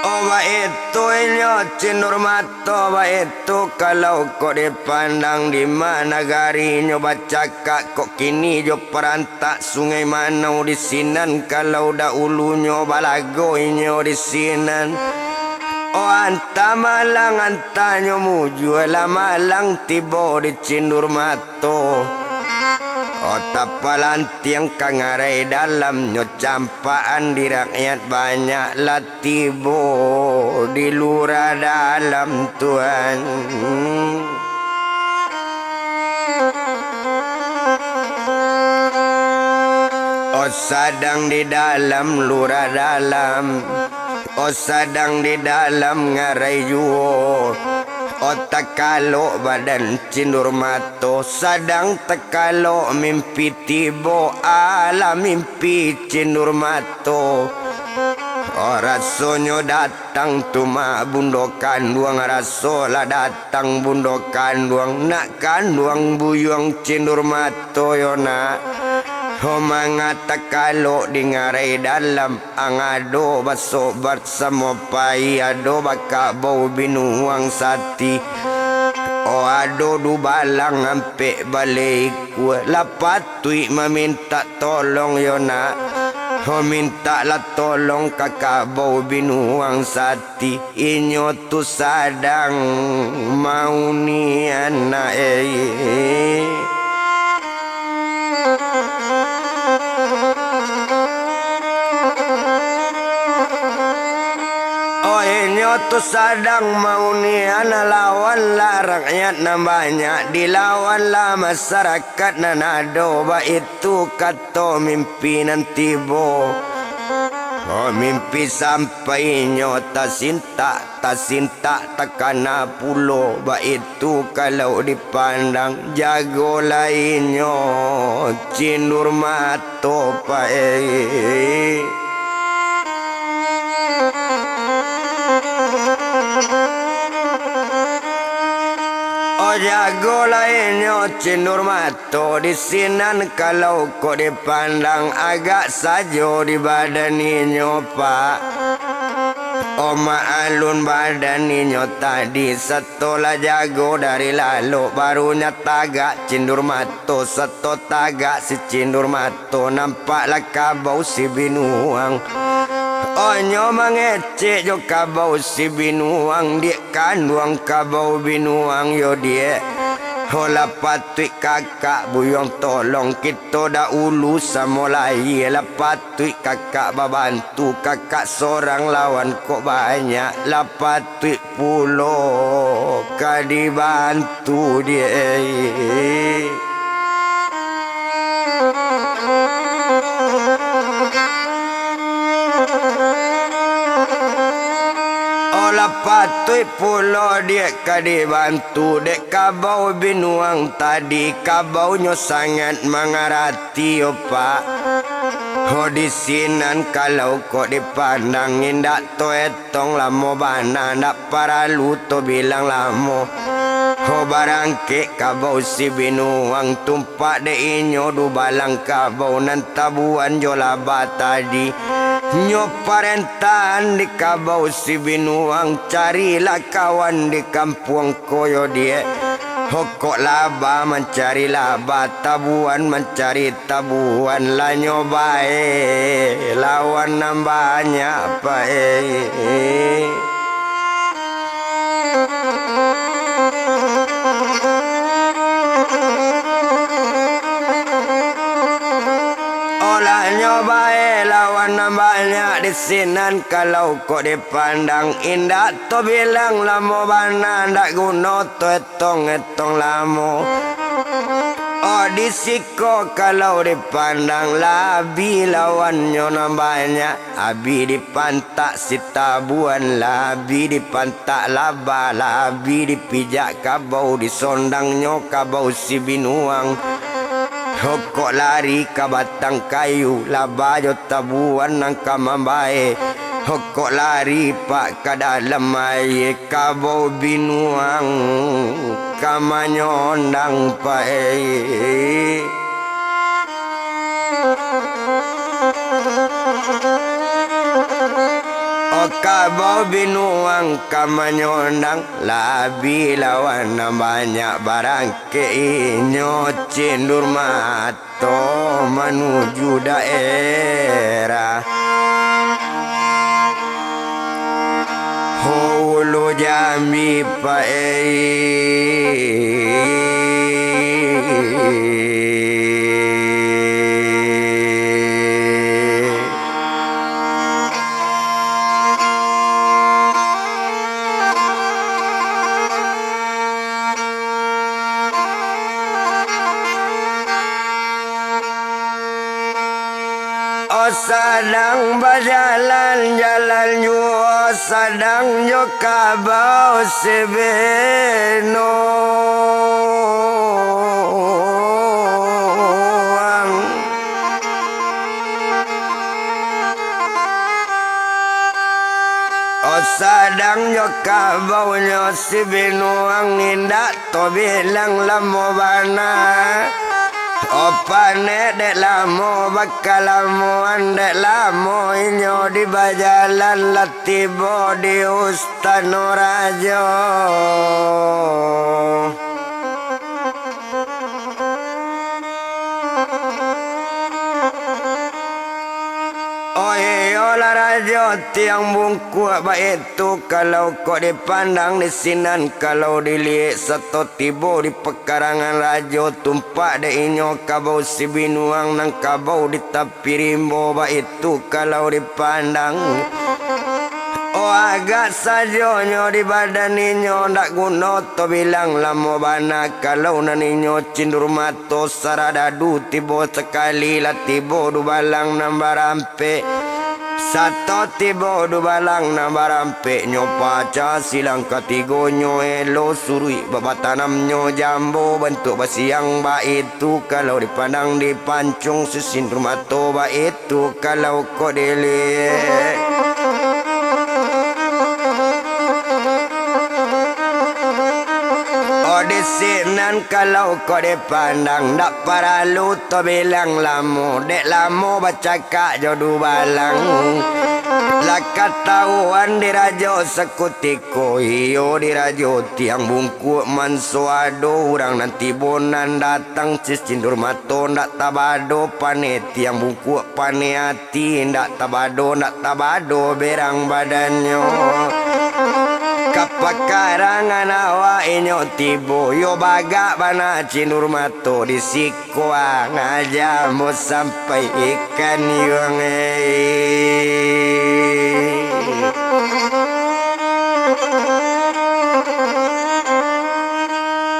Oh, baitu inyo Cindur Mato, baitu kalau kok dipandang, di ma nagarinyo bacakak, kok kini jo parantak Sungai Manau di sinan, kalau dahulunyo balago inyo di sinan. Oh, antah malang, antah nyo mujua, lah malang tibo di Cindur Mato. Oh, tapalantiang ka ngarai dalam, nyo campakan di rakyat banyak, lah tibo di lurah dalam, Tuan. Oh, sadang di dalam lurah dalam, oh, sadang di dalam ngarai juo. Oh, takalok badan Cindur Mato, sadang takalok mimpi tibo, alah mimpi Cindur Mato. Oh, rasonyo datang tu mah bundo kanduang, raso lah datang bundo kanduang, nak kanduang buyuang Cindur Mato yo nak. Oh, manga takalok di ngarai dalam, ang ado basobat samo pai, ado bakabau binuang sati. Oh, ado dubalang ampek balai ikua, lah patuik mamintak tolong yo nak. Oh, mintaklah tolong ka kabau binuang sati, inyo tu sadang mauni anak, eh. Oh, inyo tu sadang mauni anak, lawanlah rakyat nan banyak, dilawanlah masarakat nan ado, baitu kato mimpi nan tibo. Oh, mimpi sampai inyo tasintak, tasintak takana pulo, baitu kalau dipandang, jagolah inyo Cindur Mato, Pak, eh. Oh, jagolah inyo Cindur Mato. To di sinan kalau kok dipandang, agak sajo di badan inyo, Pak. Oh, maalun badan inyo tadi, sato lah jago dari lalok, baru nyo tagak Cindur Mato, sato tagak si Cindur Mato, nampaklah kabau si binuang. Oh, nyo mangecek jo kabau si binuang, diak kanduang kabau binuang yo diak. Oh, lah patuik kakak buyuang tolong kito dahulu samo lai, lah patuik kakak babantu, kakak sorang lawan kok banyak, lah patuik pulo ka dibantu diak. Oh, lah patuik pulo diak ka dibantu dek kabau binuang tadi, kabaunyo sangat mangarati, yo, Pak. Ho, di sinan kalau kok dipandang, indak toetong lamo bana, ndak paralu to bilang lamo. Ho, barangkek kabau si binuang, tumpak dek inyo dubalang kabau nan tabuan jo laba tadi. Nyo parentahan di kabau si binuang, carilah kawan di kampuang ko yo diak. Hokok laba mancari laba, tabuan mancari tabuan, lah nyo bae lawan nan banyak pae. Olah nyo bae lawan nan banyak di sinan, kalau kok dipandang indak tabilang lamo bana, ndak guno tu etong-etong lamo. Oh, di siko kalau dipandang, labi lawan nyo nan banyak, abi dipantak si tabuan, labi dipantak laba, labi dipijak kabau, disondangnyo kabau si binuang. Hokok lari ka batang kayu, laba jo tabuan nan ka mambae. Hokok lari pak ka dalam aie, kabau binuang ka manyondang pae. Oh, kabau binuang ka manyondang, labi lawan nan banyak barangkek inyo cindur mata. To manuju daerah Hulu Jambi Pae. Oh, sadang bajalan-jalan juo, sadang jo kabau sibinuang. Oh, sadang jo kabaunyo sibinuang, indak tabilang lamo bana. Oh, panek dek lamo, bakalamoan dek lamo inyo di bajalan, lah tibo di Ustano Rajo. Oh iyolah, Rajo Tiang Bungkuak, baitu kalau kok dipandang di sinan, kalau diliek sato tibo di pakarangan rajo, tumpak dek inyo kabau sibinuang nan kabau di tapi rimbo, baitu kalau dipandang. Oh, agak sajonyo di badan inyo, ndak guno tabilang lamo bana, kalau nan inyo cindur mato saradadu tibo sakali, lah tibo dubalang nan barampek. Sato tibo dubalang nan barampek, nyo pacah silang katigonyo, elo suruik babatanamnyo jambo bantuak basiang, baitu kalau dipandang dipancung sisindur mato, baitu tu kalau kok diliek. Oh, di sinan kalau kok dipandang, ndak paralu tabilang lamo, dek lamo bacakak jo dubalang. Lah katahuan di rajo sakutiko, iyo di Rajo Tiang Bungkuak, manso ado urang nan tibo nan datang, sisindur mato ndak tabado, paneh Tiang Bungkuak, paneh ati, indak tabado, indak tabado berang badannyo. Ka pakarangan awak inyo tibo, yo bagak bana cindur mato di sikuang aja ambo sampaikan yuang, eh.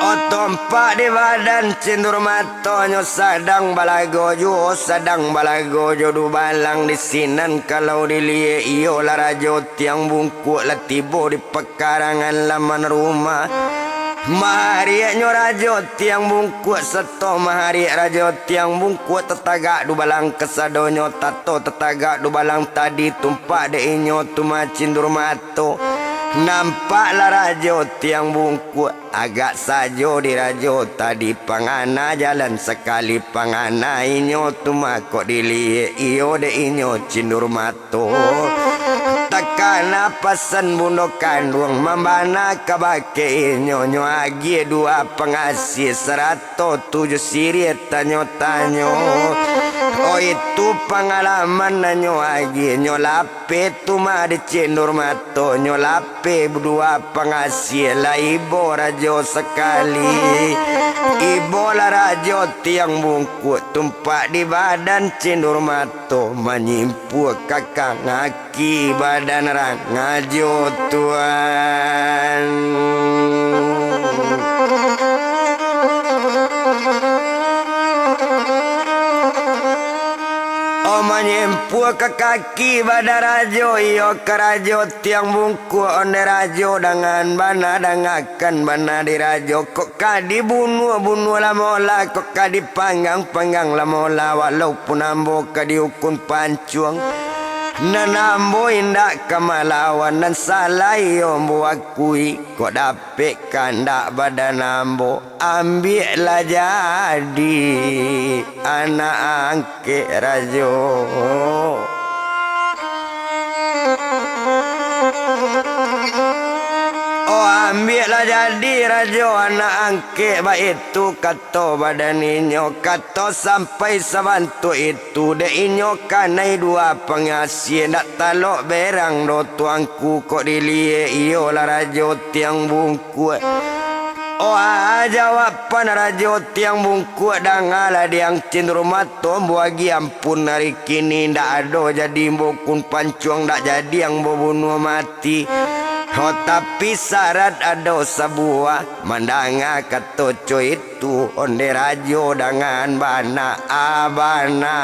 Oh, tumpak di badan cindur mato Tonyo sadang balago juo, sadang balago jo dubalang di sinan. Kalau diliek, iyolah Rajo Tiang Bungkuak lah tibo di pakarangan laman rumah. Mahariaknyo Rajo Tiang Bungkuak sato mahariak Rajo Tiang Bungkuak tatagak dubalang kasadonyo, tato tatagak dubalang tadi tumpak dek inyo tu macindur mato. Nampaklah Rajo Tiang Bungkuak. Agak sajo di rajo tadi pangana jalan sakali, pangana inyo tu mako diliek iyo dek inyo cindur mato. Taka Bana pasan bundo kanduang, mambana kabake inyo, nyo agiah dua pangasih, sarato tujuah siriah tanyo-tanyo. Oh, itu pangalaman nan nyo agiah, nyo lapeh tu mah di Cindor Mato, nyo lapeh dua pangasih, lah ibo rajo sakali. Ibolah rajo tiang bungkuak, tumpak di badan Cindor Mato, manyimpua kakang aki badan rangajo tuan. Oh, manyimpua kakang aki badan rajo, iyo ka rajo tiang bungkuak, ondeh rajo dangan bana, dangakan bana di rajo. Kok ka dibunuah-bunuah lah molah, kok ka dipanggang-panggang lah molah, walaupun ambo ka diukun pancuang, nan ambo indak ka malawan, nan salah iyo ambo akui. Kok dapek kandak badan ambo, ambiaklah jadi anak ang- kek rajo. Oh, ambiaklah jadi rajo anak angkek, baitu kato badan inyo. Kato sampai sabantuak itu, dek inyo kanai dua pangasih, ndak talok berang doh tuangku, kok diliek iyolah rajo tiang bungkuak. Oh, ah, jawaban rajo tiang bungkuak, dangalah dek ang Cindor Mato, ambo agiah ampun ari kini, ndak ado jadi ambo ukun pancuang, ndak jadi ambo bunuah mati. Oh, tapi syarat ado sabuah, mandanga kato co itu, ondeh rajo dangan bana, ah, bana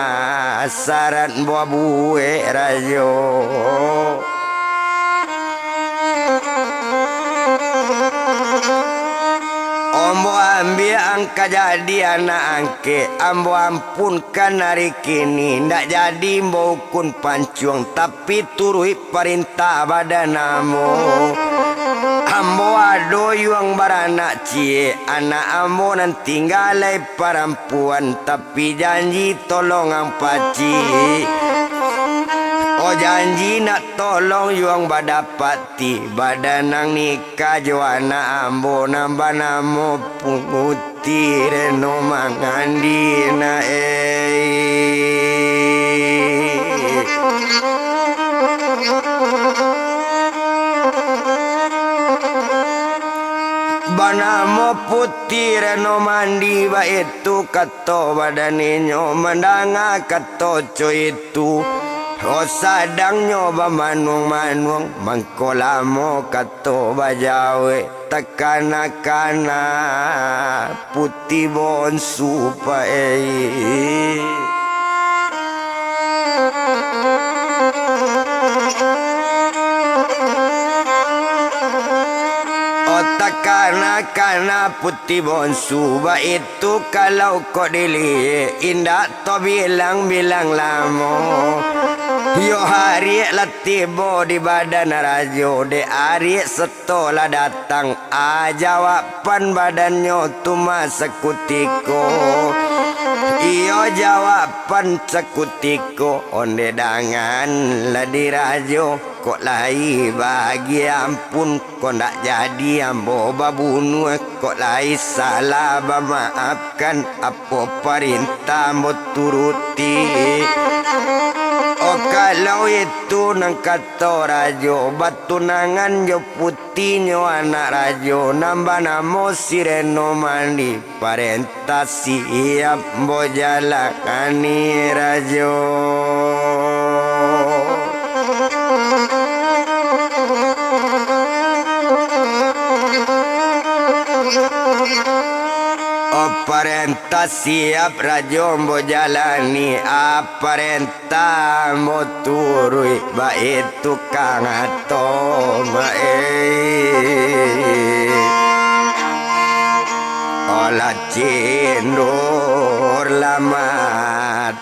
syarat ambo buek rajo. Ambo ambiak ang ka jadi anak angkek, ambo ampunkan ari kini, ndak jadi ambo ukun pancuang, tapi turuik parintah badan ambo. Ambo ado yuang baranak ciek, anak ambo nan tingga lai parampuan, tapi janji tolong ang pacik. Oh, janji nak tolong yuang badapati, badan ang nikah jo anak ambo nan banamo Puti Reno Mangandi na, eh. Banamo Puti Reno Mandi, baitu kato badan inyo mandanga kato co itu. Oh, sadangnyo bamanuang-manuang, mangko lamo kato bajawek, takana-kana Puti Bonsu, Pak, eh. Oh, takana-kana Puti Bonsu, baitu kalau kok diliek, indak tabilang-bilang lamo. Iyo, ariak lah tibo di badan rajo, dek ariak sato lah datang, ah, jawaban badannyo tu mah sakutiko. Iyo, jawaban sakutiko, ondeh dangan lah di rajo, kok lai bagi ampun, kok ndak jadi ambo babunuah, kok lai salah bamaafkan, apo parintah ambo turuti. Oh, kalau itu nan kato rajo, batunangan jo putinyo anak rajo, nan banamo si Reno Mandi, parentah siap ambo jalani, rajo. Oh, parentah siap, rajo, ambo jalani, ah, parentah ambo turuik, baitu kato, Mak, eh. Alah cindur lamat.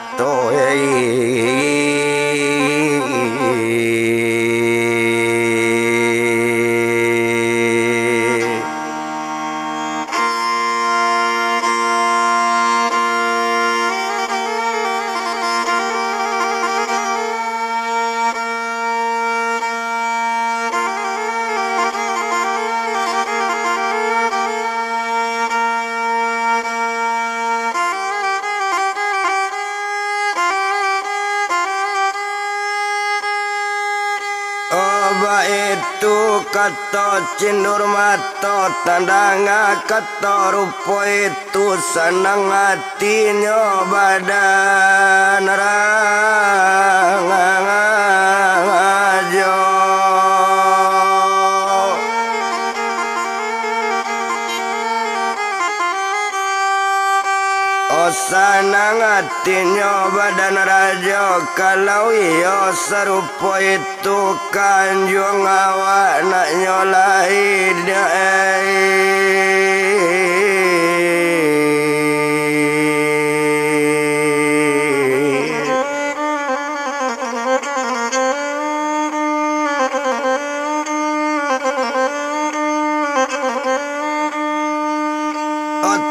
Baitu kato Cindur Mato, tandanga kato rupo itu, sanang atinyo badan rajo. Oh, sanang atinyo badan rajo, kalau iyo sarupo itu kanjuang awak naknyo lai.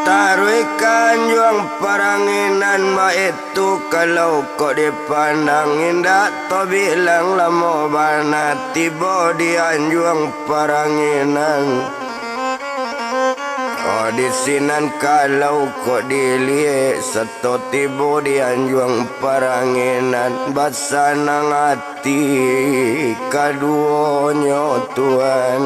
Taruih kanjuang paranginan, baitu kalau kok dipandang, indak tabilang lamo bana tibo di anjuang paranginan. Oh, di sinan kalau kok diliek, sato tibo di anjuang paranginan, basanang ati kaduonyo, Tuan.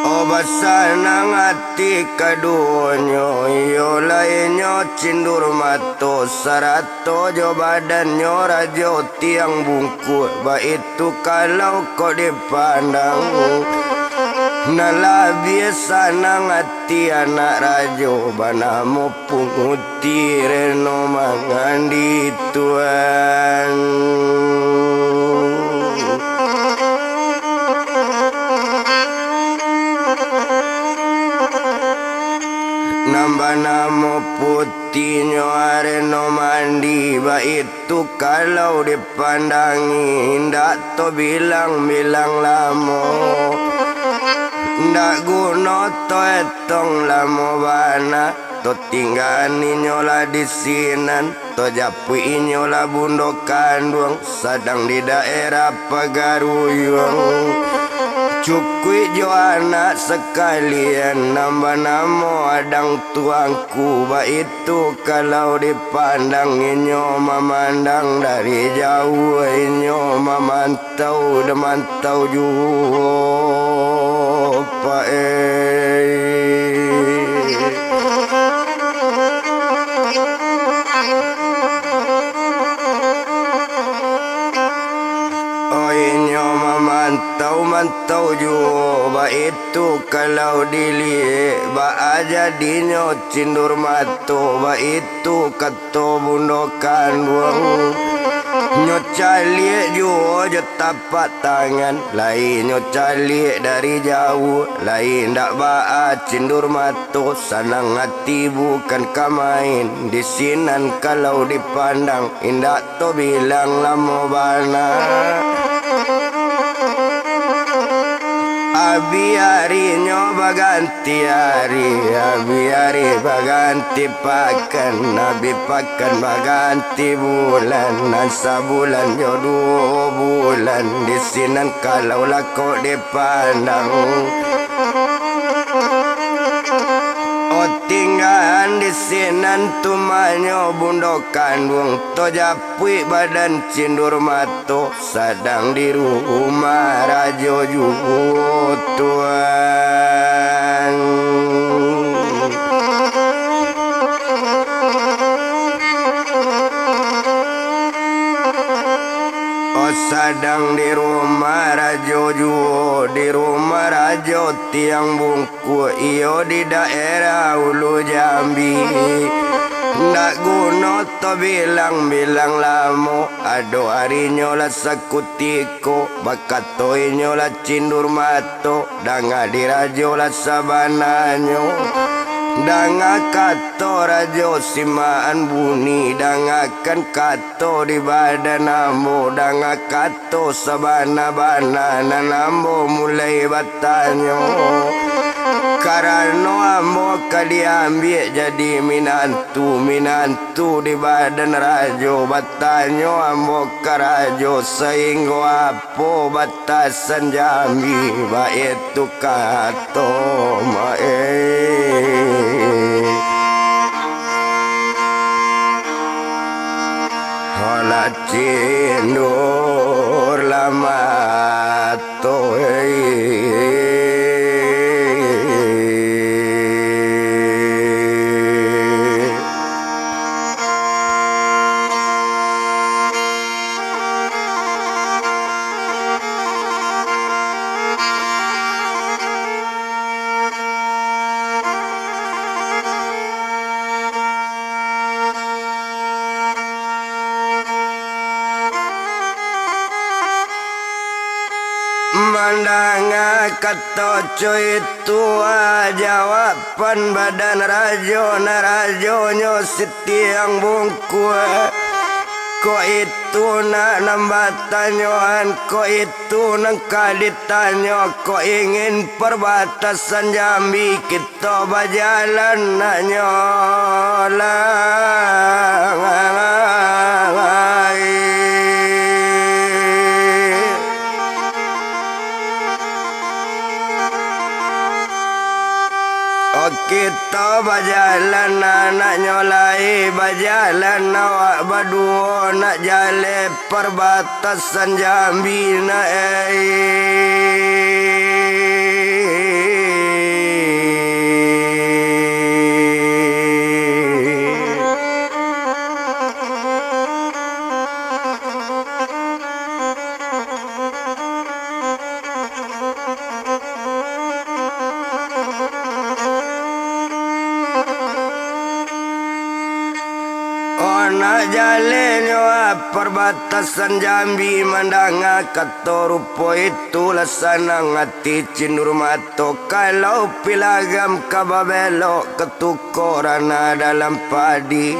Oh, basanang ati kaduonyo, iyo lai nyo Cindur Mato, sarato jo badannyo Rajo Tiang Bungkuak, baitu kalau kok dipandang. Nan labiah sanang ati anak rajo banamo Punguti Reno Mangandi, Tuan. Nan banamo putinyo Reno Mandi, baitu kalau dipandangi, indak tabilang-bilang lamo. Ndak guno taetong lamo bana, tatinggaan inyo lah di sinan, tajapuik inyo lah bundo kanduang, sadang di daerah Pagaruyuang. Cukuik jo anak sakalian, nan banamo Adang Tuangku, baitu kalau dipandang, inyo mamandang dari jauah, inyo maman- tau, damantau juo, Pak, eh. Oh, inyo mamantau-mantau juo, baitu kalau diliek, baa jadinyo Cindur Mato, baitu ka- to bundo kanduang. Nyo caliak juo jo tapak tangan, lai nyo caliak dari jauah, lai indak baa Cindur Mato, sanang ati bukan ka main, di sinan kalau dipandang, indak tabilang lamo bana. Abih arinyo bagan- ti ari, abih ari baganti pakan, abih pakan baganti bulan, nan sabulan jo duo bulan, di sinan kalau lah kok dipandang. Oh, tinggaan di sinan tumanyo bundo kanduang, tajapuik badan Cindur Mato. Sadang di rumah rajo juo, Tuan. Oh, sadang di rumah rajo juo, di rumah Rajo Tiang Bungkuak, iyo di daerah Ulu Jambi. Ndak guno tabilang-bilang lamo, ado arinyo lah sakutiko, bakato inyo lah Cindur Mato, danga di rajo lah sabananyo. Danga kato rajo simaan buni, dangakan kato di badan ambo, danga kato sabana-bana nan ambo mulai batanyo. Karano ambo ka diambiak jadi minantu, minantu di badan rajo, batanyo ambo ka rajo, sainggo apo batasan Jambi, baitu kato, Mak, eh. Cindur lah mato. Mandanga kato co itu, ah, jawaban badan rajo, nan rajonyo Sitiang Bungkuak. Kok itu nak nan batanyoan, kok itu nan ka ditanyo, kok ingin parbatasan Jambi kito bajalan nak nyo lai. Oh, kito bajalan, anaknyo lai bajalan, awak baduo nak jaleh parbatasan Jambi na, eh. Oh, nak jaleh nyo, ah, parbatasan Jambi, mandanga kato rupo itu lah sanang ati Cindur Mato. Kalau pilagam ka babelok, ka tuko ranah dalam padi.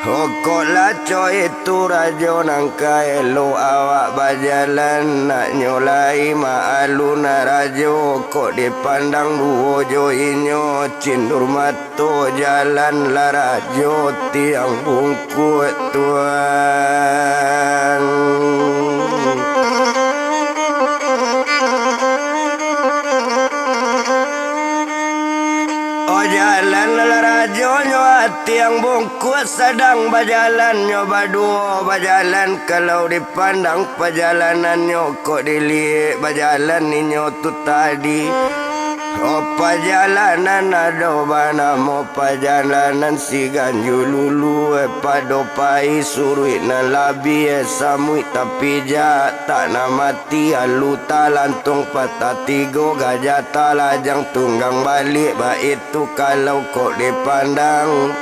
Okok lah co itu rajo nan ka elok awak bajalan, nak nyo lai maalun rajo, kok dipandang duo jo inyo Cindur Mato. Tu jalan lah rajo Tiang Bungkuak tuan. Oh, jalan lah rajonyo Tiang Bungkuak, sadang bajalannyo baduo bajalan. Kalau dipandang pajalanannyo, kok diliek bajalan inyo tu tadi. Oh, pajalanan ado banamo pajalanan Siganjo Lulu, eh, pado pai suruik nan labiah, eh, samuik tapijak, tak nan mati, alu talantuang patah tigo, gajah talajang tunggang baliak, baitu kalau kok dipandang.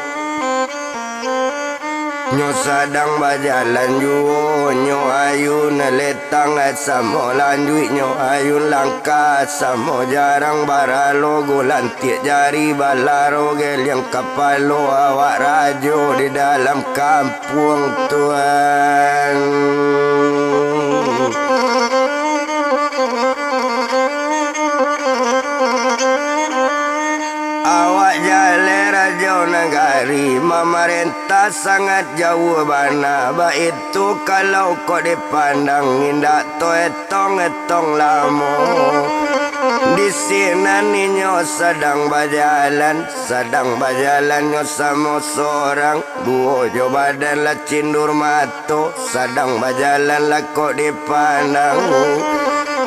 Nyo sadang bajalan juo, nyo ayun letang samo lanjuik, nyo ayun langkah samo jarang, baralogo lantiak jari, balaro geliang kapalo, awak rajo di dalam kampuang tuan. Awak jaleh rajo nagari, mamarentah sangat jauah bana, baitu kalau kok dipandang, indak taetong-etong lamo. Di sinan inyo sadang bajalan, sadang bajalan nyo samo sorang, duo jo badan lah Cindur Mato, sadang bajalan lah kok dipandang.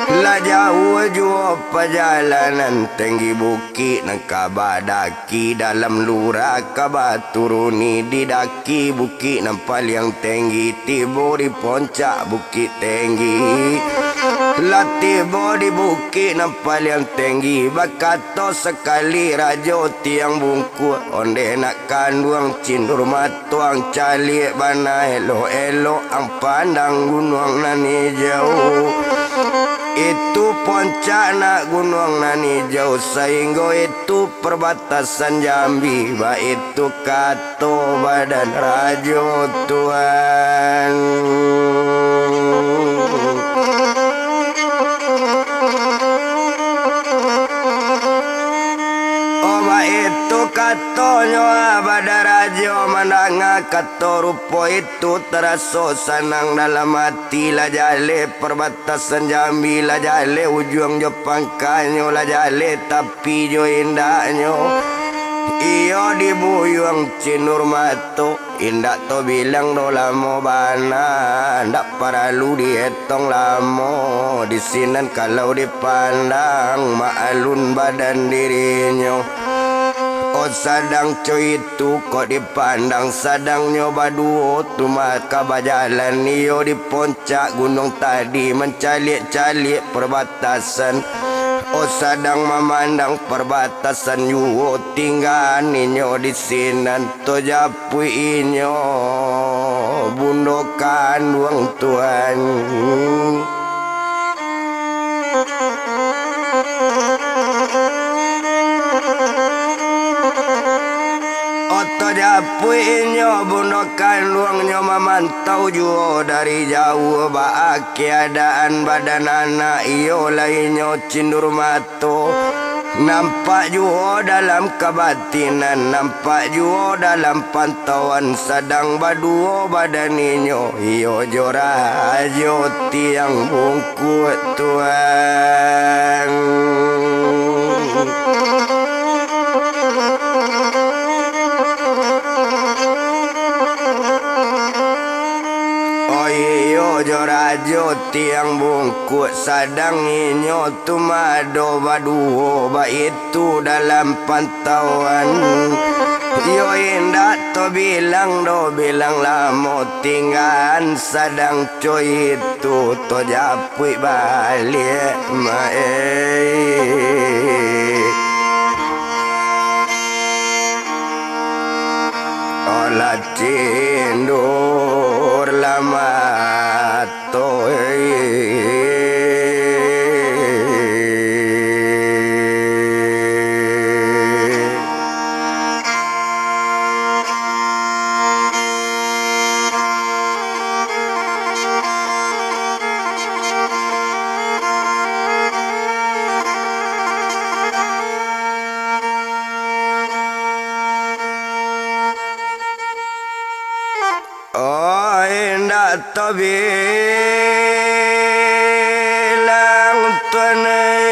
Lah jauah juo pajalanan, tenggi bukik nan ka badaki, dalam lurah ka baturuni, di daki bukik nan paliang tenggi, tibo di poncak bukik tenggi. Lah tibo di bukik nan paliang tenggi, bakato sakali rajo Tiang Bungkuak, ondeh nak kanduang Cindur Mato, ang caliak bana elok-elok, ang pandang gunuang nan ijau. Itu poncak nak gunuang nan ijau, sainggo itu parbatasan Jambi, baitu kato badan rajo tuan. Oh, baitu katonyo, ah, badan rajo mandanga kato rupo itu, taraso sanang dalam ati, lah jaleh parbatasan Jambi, lah jaleh ujuang jo pangkanyo, lah jaleh tapi jo indaknyo. Iyo di Buyuang Cinur Mato, indak tabilang doh lamo bana, ndak paralu dietong lamo, di sinan kalau dipandang, maalun badan dirinyo. Oh, sadang co itu, kok dipandang sadangnyo baduo, tu maka bajalan iyo di pon- cak gunuang tadi, mancaliak-caliak parbatasan. Oh, sadang mamandang parbatasan juo, tinggaan inyo di sinan, tajapuik inyo bundo kanduang tuan. Oh, tajapuik inyo bundo kanduangnyo maman- tau juo dari jauah baa keadaan badan anak iyo, lah inyo cindur mato. Nampak juo dalam kabatinan, nampak juo dalam pantauan, sadang baduo badan inyo, iyo jo rajo tiang bungkuak tuan. Oh iyo, jo rajo tiang bungkuak, sadang inyo tu mado baduo, baitu dalam pantauan. Iyo indak tabilang doh, bilang lamo tinggaan, sadang co itu tajapuik baliak, mak, eh. Alah cindur lah mato, eh. Oh, indak tabilang tuan, eh.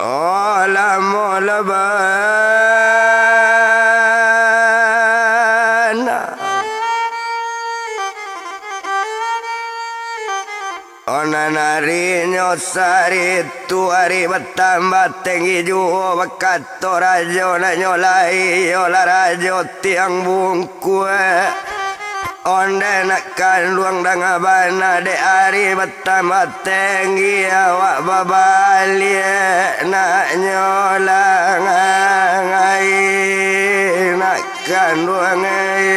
Oh, lamo lah bana. Oh, nan arinyo saritu ari batambah tenggi juo, bakato rajo naknyo lai, iyolah rajo tiang bungkuak. Ondeh nak kanduang danga bana, dek ari batambah tenggi awak babaliak, naknyo langang ai nak kanduang ai.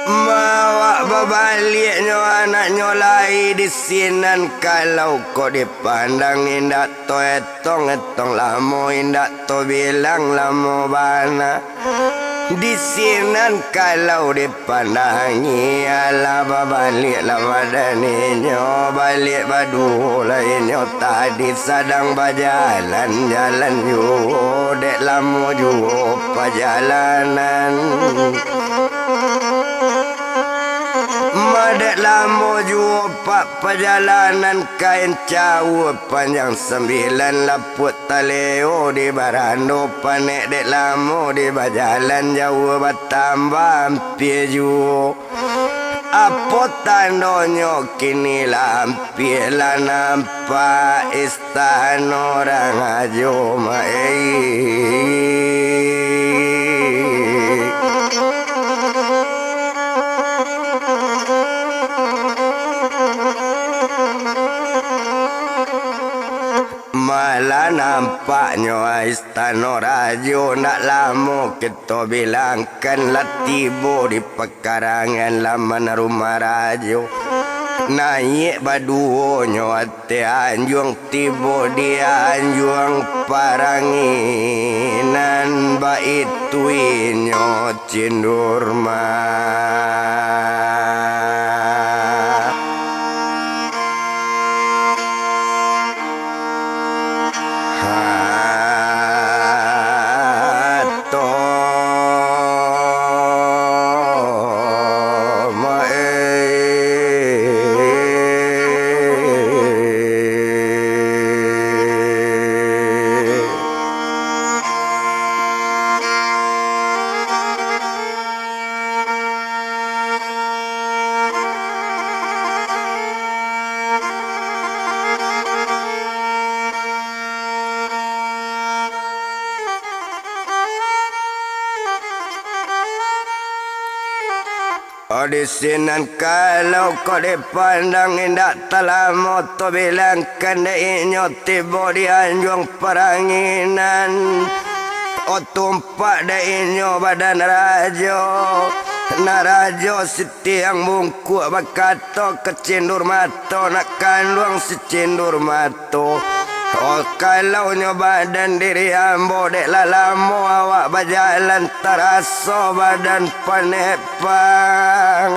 Mawak babaliaknyo anaknyo lai di sinan, kalau kok dipandang indak taetong-etong lamo, indak tabilang lamo bana. Di sinan kalau dipandangi, alah babaliaklah badan inyo, baliak baduo lah inyo tadi, sadang bajalan-jalan juo, dek lamo juo pajalanan. Ma dek lamo juo pak pajalanan, kain caua panjang sambilan, lapuak taleo di barando, panek dek lamo di bajalan, jauah batambah ampia juo. Apo tandonyo kini lah ampia lah nampak istano rajo, mak, eh. Malah nampaknyo istano rajo, ndak lamo kito bilangkan lah tibo di pakarangan laman rumah rajo. Naiak baduonyo ateh anjuang, tibo di anjuang paranginan, baitu inyo cindurma. Hato ma-e. Oh, di sinan kalau kok dipandang, indak talamo tabilangkan dek inyo tibo di anjuang paranginan. Oh, tumpak dek inyo badan rajo. Nak rajo si tiang bungkuak bakato ka cindur mato, nak kanduang si cindur mato. Oh, kalau nyo badan diri ambo, dek lah lamo awak bajalan, taraso badan panek panek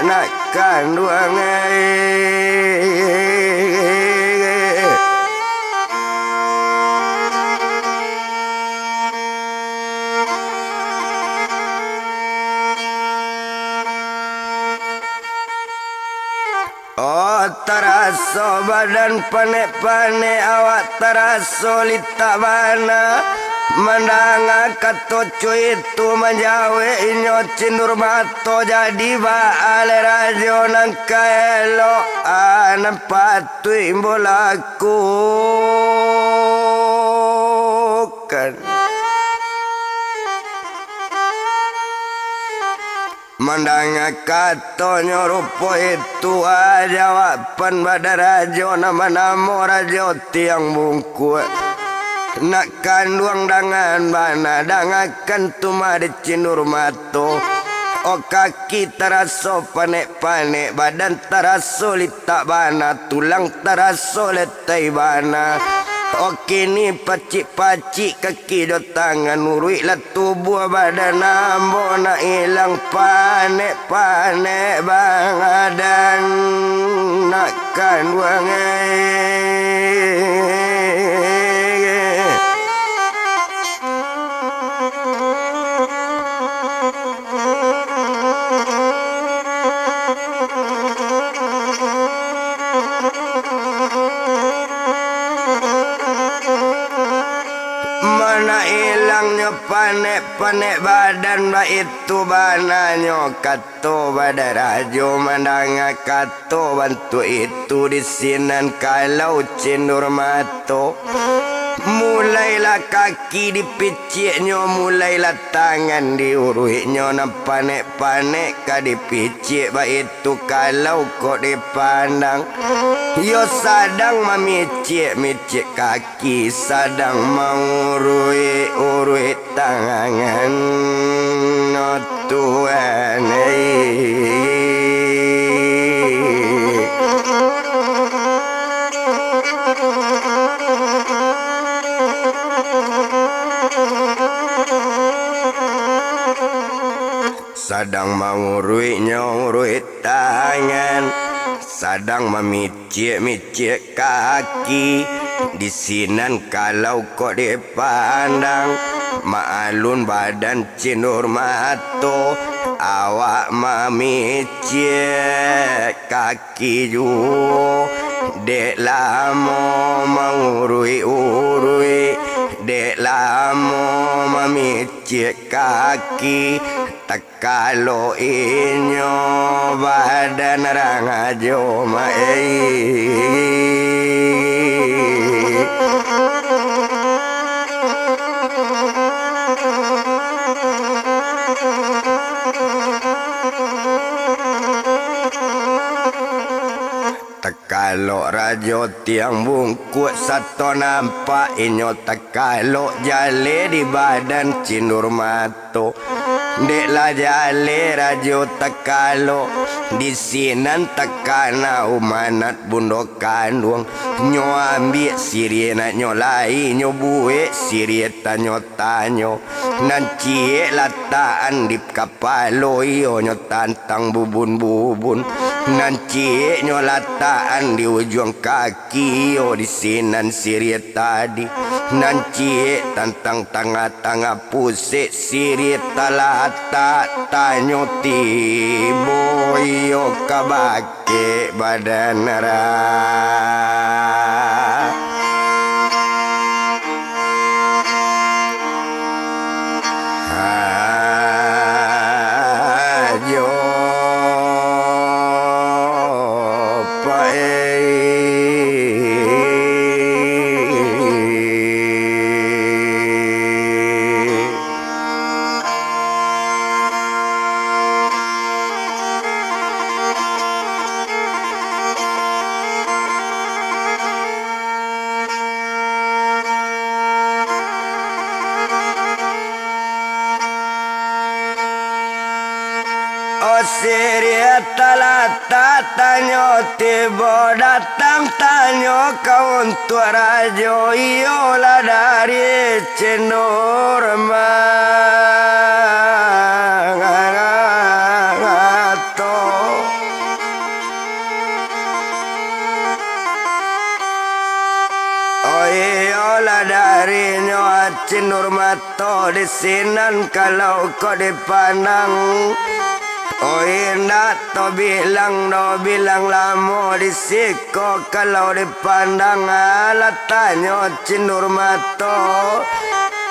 nak kanduang, eh. Oh, taraso badan panek-panek, awak taraso litak bana. Mandanga kato cuitu, manjawek inyo cindur mato, jadi baa lai rajo nan ka elok, a, nan patuik ambo lakukan. Mandanga katonyo rupo itu, a, jawaban badan rajo nan banamo Rajo Tiang Bungkuak. Nak kanduang dangan bana, dangakan tu mah di cindur mato. Oh, kaki taraso panek-panek, badan taraso litak bana, tulang taraso letai bana. Oh, kini pacik-pacik kaki jo tangan, uruik lah tubuah badan ambo, nak ilang panek-panek badan nak kanduang, eh. Mana ilangnyo panek-panek badan, baitu bananyo kato badan rajo. Mandanga kato bantuak itu, di sinan kalau cindur mato. Mulailah kaki dipiciaknyo, mulailah tangan diuruiknyo, nan panek-panek ka dipiciak, baitu kalau kok dipandang. Iyo sadang mamiciak-miciak kaki, sadang mauruik-uruik tangan, oh Tuhan, eh. Sadang mauruiknyo uruik tangan, sadang mami- ciak-miciak kaki, di sinan kalau kok dipandang, maalun badan cindur mato, awak mamiciak kaki juo, dek lamo mauruik-uruik, dek lamo mamiciak kaki, tak Kalau inyo badan rangajo maik. Takalok Rajo Tiang Bungkuak sato nampak inyo takalok jaleh di badan Cindur Mato. Dek lah jaleh rajo takalo, di sinan takana umanat bundo kanduang. Nyo ambiak siriah nak nyo lai, nyo buek siriah tanyo-tanyo. Nan ciek latakan di kapalo, iyo nyo tantang bubun-bubun. Nan ciek nyo latakan di ujuang kaki, iyo di sinan siriah tadi. Nan ciek tantang tangah-tangah pusek, siriah talatak, tanyo tibo iyo ka bakeh badan ra. Ajo pae. O siriah talatak, tanyo tibo datang, tanyo ka untuak rajo, iyolah dari Cindurmato. O iyolah darinyo Cindurmato di sinan kalau kok dipandang. O indak tabilang doh, bilang lamo di siko kalau dipandang, alah tanyo Cindurmato.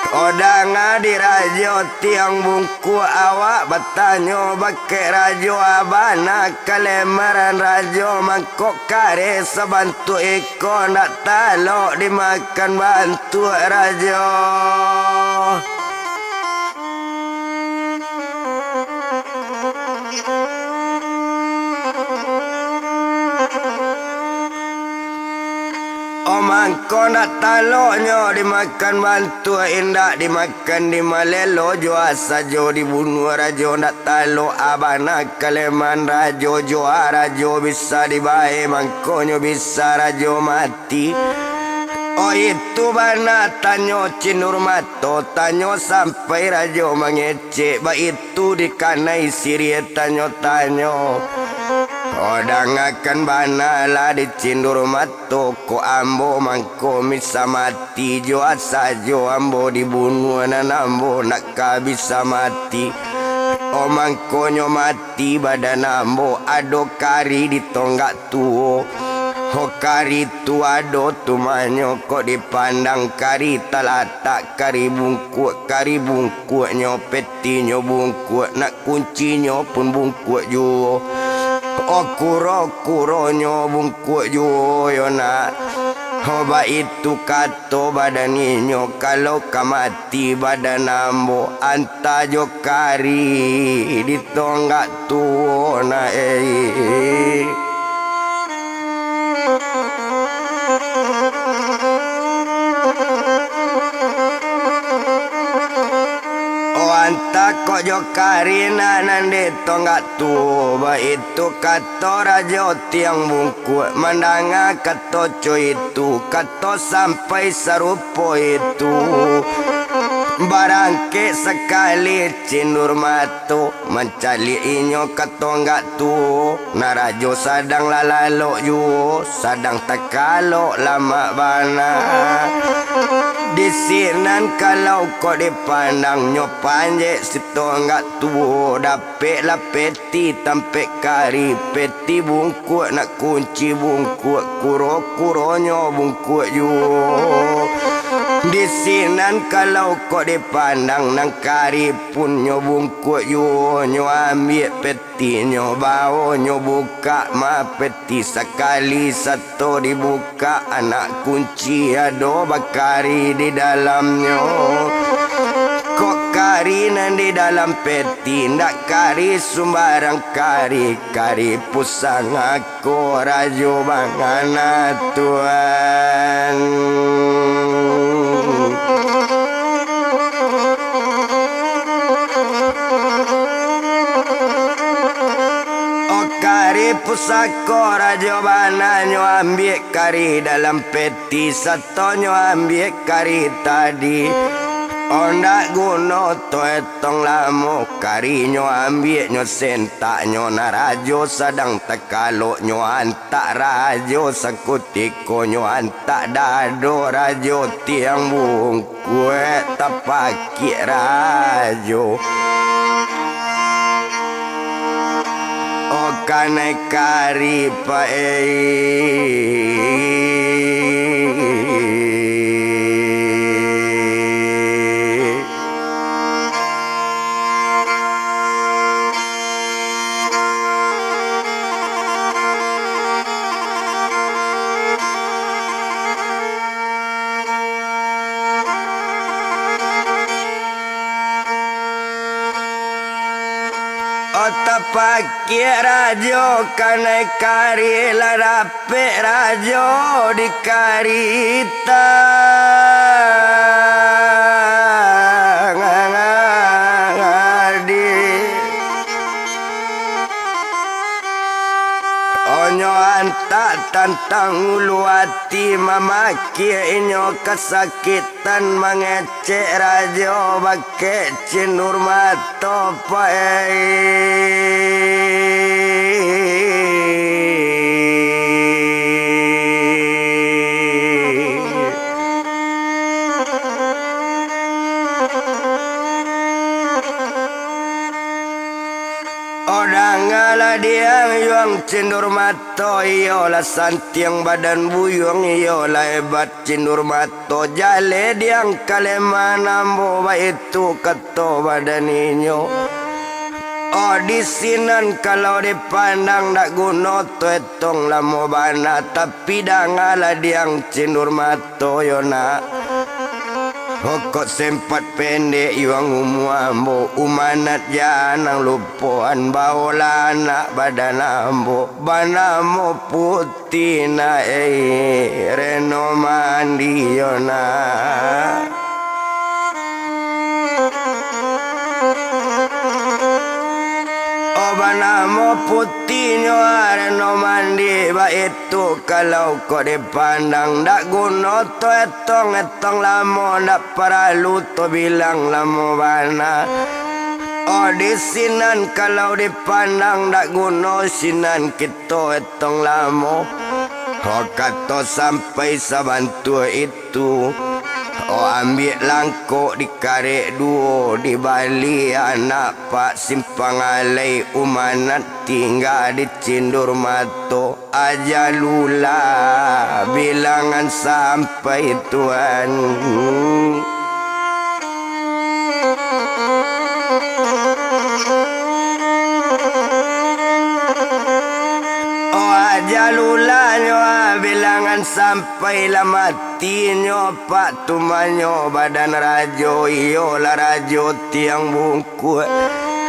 O danga di rajo tiang bungkuak, awak batanyo bakeh rajo, abana kalemaran rajo mangkok kareh sabantuak iko ndak talok dimakan bantuak rajo. O mangko ndak taloknyo dimakan bantuak, indak dimakan dimalelo, jua sajo dibunuah rajo ndak talok, abana kaleman rajo, jua rajo bisa dibae, mangkonyo bisa rajo mati. O itu bana tanyo Cindurmato, tanyo sampai rajo mangecek, baitu dikanai siriah tanyo-tanyo. O dangakan bana lah di Cindurmato, kok ambo mangko bisa mati, jua sajo ambo dibunuah, nan ambo nak ka bisa mati. O mangkonyo mati badan ambo, ado kari di tonggak tuo. Ho kari tu ado tumahnyo, kok dipandang kari talatak, kari bungkuak, kari bungkuaknyo, petinyo bungkuak, nak kuncinyo pun bungkuak juo. O kuro-kuronyo bungkuak juo yo nak. Ho baitu kato badan inyo, kalau ka mati badan ambo, anta jo kari di tonggak tuo na ei. O anta kok jo kari na nan di tonggak tuo, baitu kato rajo tiang bungkuak, mandanga kato co itu, kato sampai sarupo itu. Barangkek sakali Cindurmato, mancaliak inyo ka tonggak tuo, nah rajo sadang lah lalok juo, sadang takalok lamak bana. Di sinan kalau kok dipandang, nyo panjek si tonggak tuo, dapeklah peti tampek kari, peti bungkuak nak kunci bungkuak, kuro-kuronyo bungkuak juo. Di sinan kalau kok dipandang, nan kari pun nyo bungkuak juo, nyo ambiak peti nyo bao, nyo bukak ma peti sakali sato dibukak, anak kunci ado bakari di dalamnyo. Kok kari nan di dalam peti, ndak kari sumbarang kari, kari pusang ako rajo bangana tuan. Pusako rajo bana nyo ambiak kari dalam peti, sato nyo ambiak kari tadi. Ondak guno to etong lamo, kari nyo ambiak nyo sentak nyo na rajo sadang takalok nyo antak rajo sakutiko nyo antak dado rajo tiang bungkuak. Kuek tapakiak rajo. O kanai kari pae. O tapakiak rajo kanai kari, lah dapek rajo di karita. Onyo antak tantang ulu ati, mamakiak inyo kasakitan, mangecek rajo bakek cindur mato pae. O dangalah diang yuang cindur mato, iyolah santiang badan buyuang, iyolah hebat cindur mato, jaleh diang kaleman ambo, baitu kato badan inyo. O di sinan kalau dipandang dak guno to etong lamo bana, tapi dangalah diang cindur mato. Toyo nak. Pokok sempat pendek yuang umua ambo, umanat janang lupoan, baolah anak badan ambo, banamo Puti nak, eh, Reno Mandi yo nak. Oh, banamo Putinyo Reno Mandi, baitu kalau kok dipandang, dak guno to etong-etong lamo, ndak paralu to bilang lamo bana. Oh, di sinan kalau dipandang, dak guno sinan kito etong lamo. Oh, kato sampai sabantua itu. Oh, ambiak langkok dikarek duo, dibali anak pak simpang alai, umanat tingga dicindur mato. Ajalulah bilangan sampai, Tuan. Oh, ajalulah nyo bilangan sampai, lah matinyo pak tumanyo badan rajo, iyolah rajo tiang bungkuak.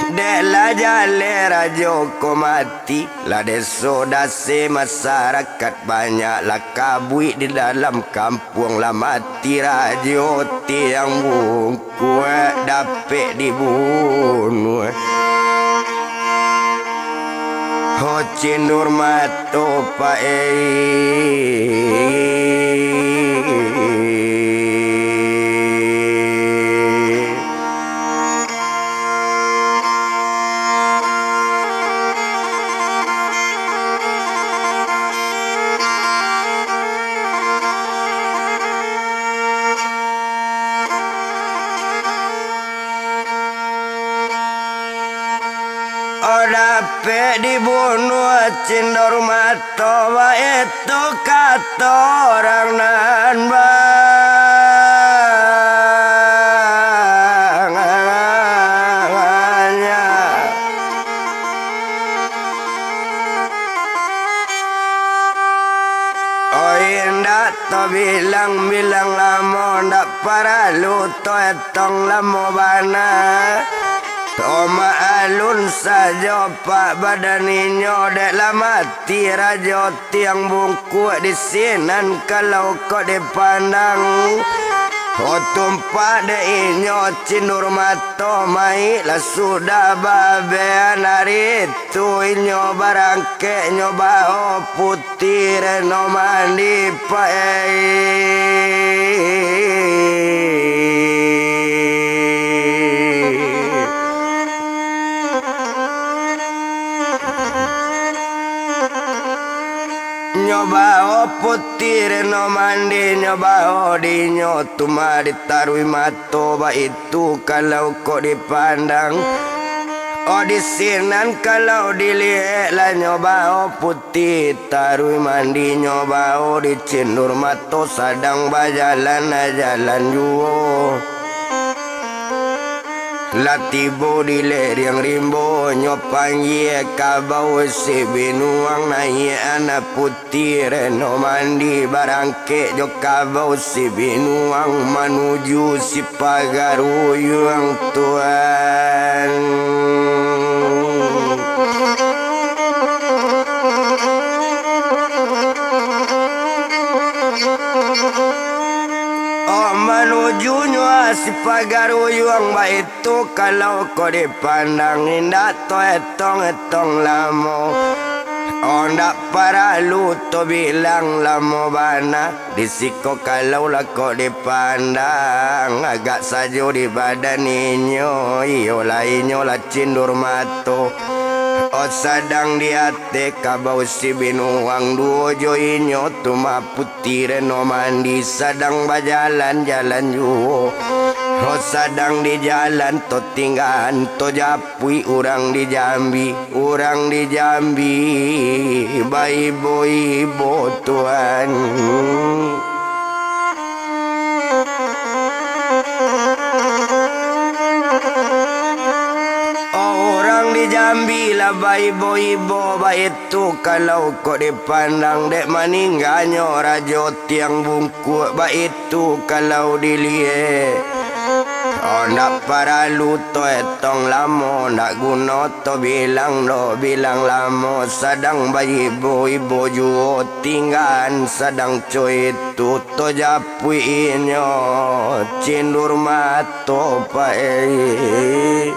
Dek lah jaleh rajo ko mati. Lah deso dase masarakat banyak, lah kabuik di dalam kampuang, lah mati rajo tiang bungkuak dapek dibunuah. Ho cindur mato pae. Oh, dapek dibunuah cindur mato, baitu kato urang nan banyak. Oh, indak tabilang-bilang lamo, ndak paralu to etong lamo bana. Omak alun sajo pak badan inyo, dek lah mati rajo tiang bungkuak di sinan kalau kok dipandang. Oh, tumpah dek inyo Cindurmato, mayik lah sudah babean. Ari tu inyo barangkek nyo bao Puti Reno Mandi, Pak, eh. Nyo bao Puti Reno Mandi, nyo bao dinyo tu mah ditaruih mato, baitu kalau kok dipandang. Oh, di sinan kalau diliek lah nyo bao Puti taruih mandi, nyo bao di Cindurmato sadang bajalan, jalan juo. Lah tibo di lereng rimbo, nyo panggie kabau si binuang, naiak anak Puti Reno Mandi, barangkek jo kabau si binuang manuju si Pagaruyuang, Tuan. Oh, manujunyo si Pagaruyuang, baitu kalau kok dipandang, indak to etong-etong lamo. Oh, ndak paralu to bilang lamo bana. Di siko kalau lah kok dipandang, agak sajo di badan inyo, iyolah inyo lah Cindurmato. Oh, sadang di ateh kabau si binuang duo jo inyo tu mah Puti Reno Mandi sadang bajalan-jalan juo. Oh, sadang di jalan to tinggaan to japuik urang di Jambi. Urang di Jambi baibo-ibo, Tuan. Oh, urang di Jambi lah baibo-ibo, baitu kalau kok dipandang, dek maningganyo Rajo Tiang Bungkuak, baitu kalau diliek. Oh, ndak paralu to etong lamo, ndak guno to bilang doh, bilang lamo, sadang baibo-ibo juo, tinggaan sadang co itu, to japuik inyo Cindurmato, Pak, eh.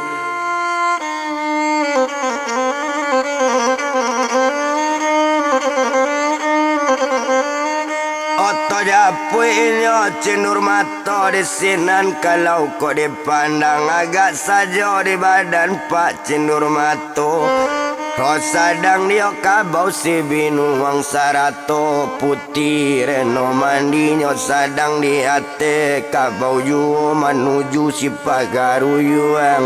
Oh, to japuik inyo Cindurmato di sinan, kalau kok dipandang, agak sajo di badan Pak Cindurmato. Oh, sadang dio kabau si binuang sarato Puti Reno Mandi, nyo sadang di ateh kabau juo manuju si Pagaruyuang.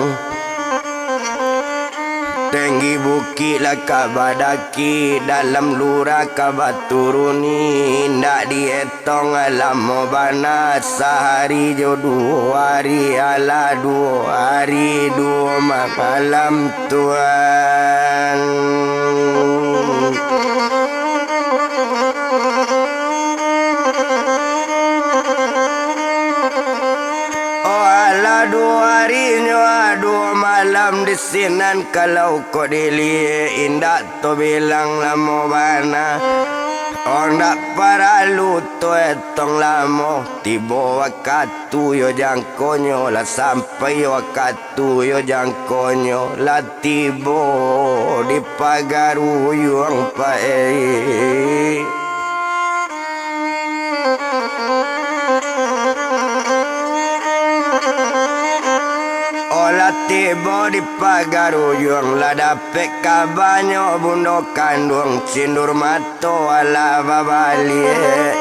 Tenggi bukik lah ka badaki, dalam lurah ka baturuni, indak dietong lamo bana, sahari jo duo ari, alah duo ari duo malam, Tuan. Oh, alah duo ari nyo, duo malam di sinan, kalau kok diliek indak to bilang lamo bana. Oh, ndak paralu to etong lamo, tibo wakatu yo jangkonyo, lah sampai wakatu yo jangkonyo, lah tibo di Pagaruyuang, Pak, eh. Oh, lah tibo di Pagaruyuang, lah dapek kabanyo bundo kanduang Cindurmato, alah babaliak.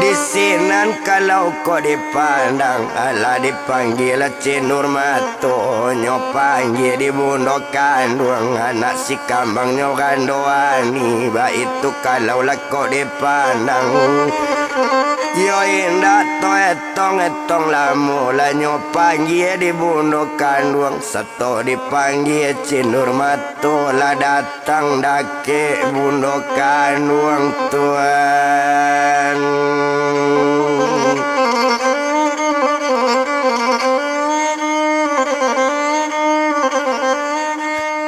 Di sinan kalau kok dipandang, alah dipanggia Cindurmato, nyo panggia di bundo kanduang, anak si kambangnyo Rando Ani, baitu kalau lah kok dipandang. Yo indak to etong-etong lamo, lah nyo panggia di bundo kanduang, sato dipanggia Cindurmato, lah datang dakek bundo kanduang, Tuan.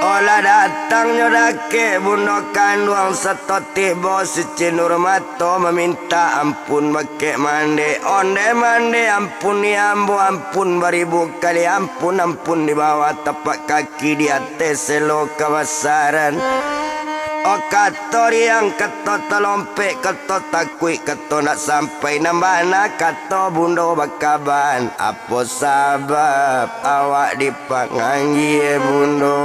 Oh, lah datang Nyo dakek bundo kanduang sato tibo si Cindurmato mamintak ampun bakek mande. Onde mande ampuni ambo, ampun baribu kali ampun, ampun di bawah tapak kaki, di ateh selo kabasaran. O kato riang, kato talompek, kato takuik, kato ndak sampai nan bana, kato bundo bakaban. Apo sabab awak di panganggie bundo.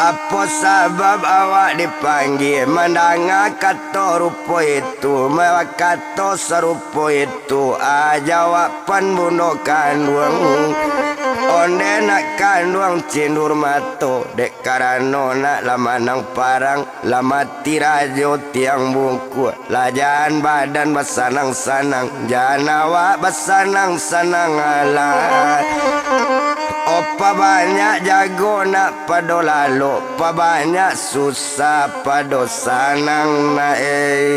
Apo sabab awak dipanggie, mandanga kato rupo itu, bakato sarupo itu? Ah, jawaban bundo kanduang, onde nak kanduang Cindurmato, dek karano nak lah manang parang, lah mati rajo tiang bungkuak. Lah jan badan basanang-sanang, jan awak basanang-sanang alah. Oh, pabanyak jago nak pado lalok, pabanyak susah pado sanang nak, eh.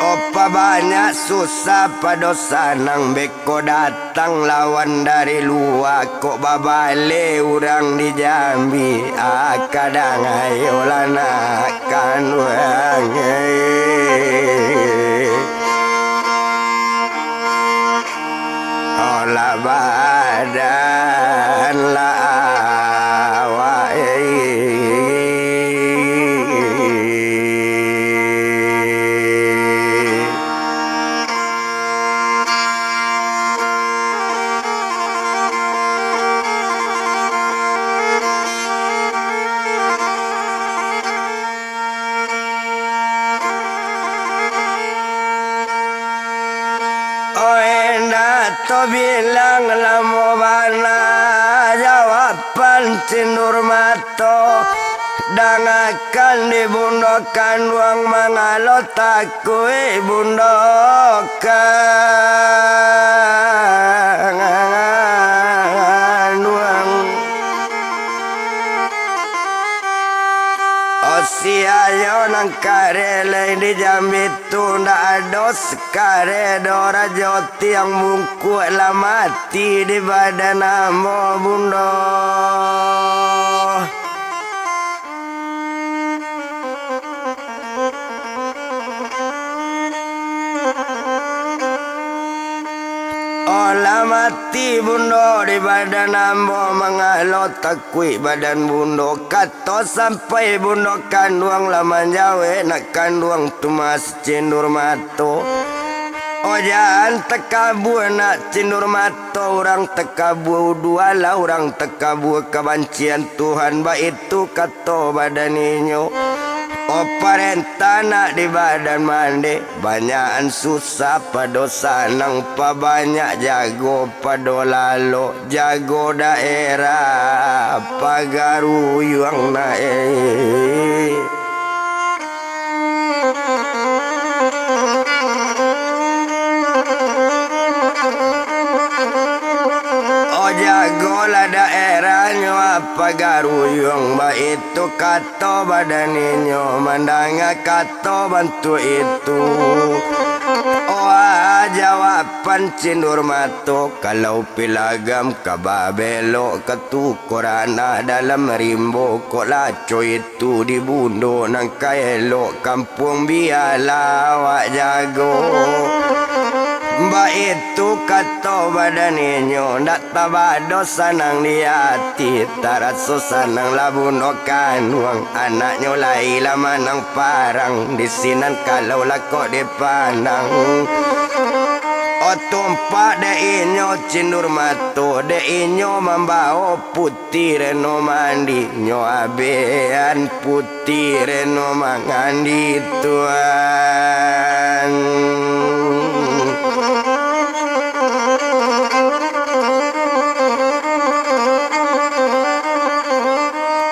Oh, pabanyak susah pado sanang, beko dat- Tang lawan dari lua, kok babale urang di Jambi, ah, kadang ayolah nak kanduang, eh. Olah badan lah awak, eh. Oi, ndak tabilang lamo bana jawaban Cindurmato. Dangakan di bundo kanduang, mangalo takuik bundo kanduang. Osiayo nan kareh lai di Jambi tu, ndak ado sakareh doh rajo tiang bungkuak lah mati di badan ambo, bundo. Olah mati bundo di badan ambo, mangalo takuik badan bundo, kato sampai bundo kanduang lah manjawek nak kanduang tu mas- Cindurmato. Ojan takabua nak Cindurmato, urang takabua udualah, urang takabua kabancian Tuhan, baitu kato badan inyo. O parentah nak di badan mande, banyakan susah pado sanang, pabanyak jago pado lalok. Jago daerah Pagaruyuang nak, eh. Oh, jagolah daerahnyo, ah, Pagaruyuang, baitu kato badan inyo, mandanga kato bantuak itu. Oh, ah, jawaban Cindurmato, kalau pilagam ka babelok, ka tukok ranah dalam rimbo, kok laco itu di bundo nan ka elok, kampuang bialah awak jago. Baitu kato badan inyo, ndak tabado sanang di ati, taraso sanang lah bundo kanduang, anaknyo lai lah manang parang, di sinan kalau lah kok dipandang. Oh, tumpak dek inyo Cindurmato, dek inyo mambao puti reno mandi, nyo abean puti reno mangandi, Tuan.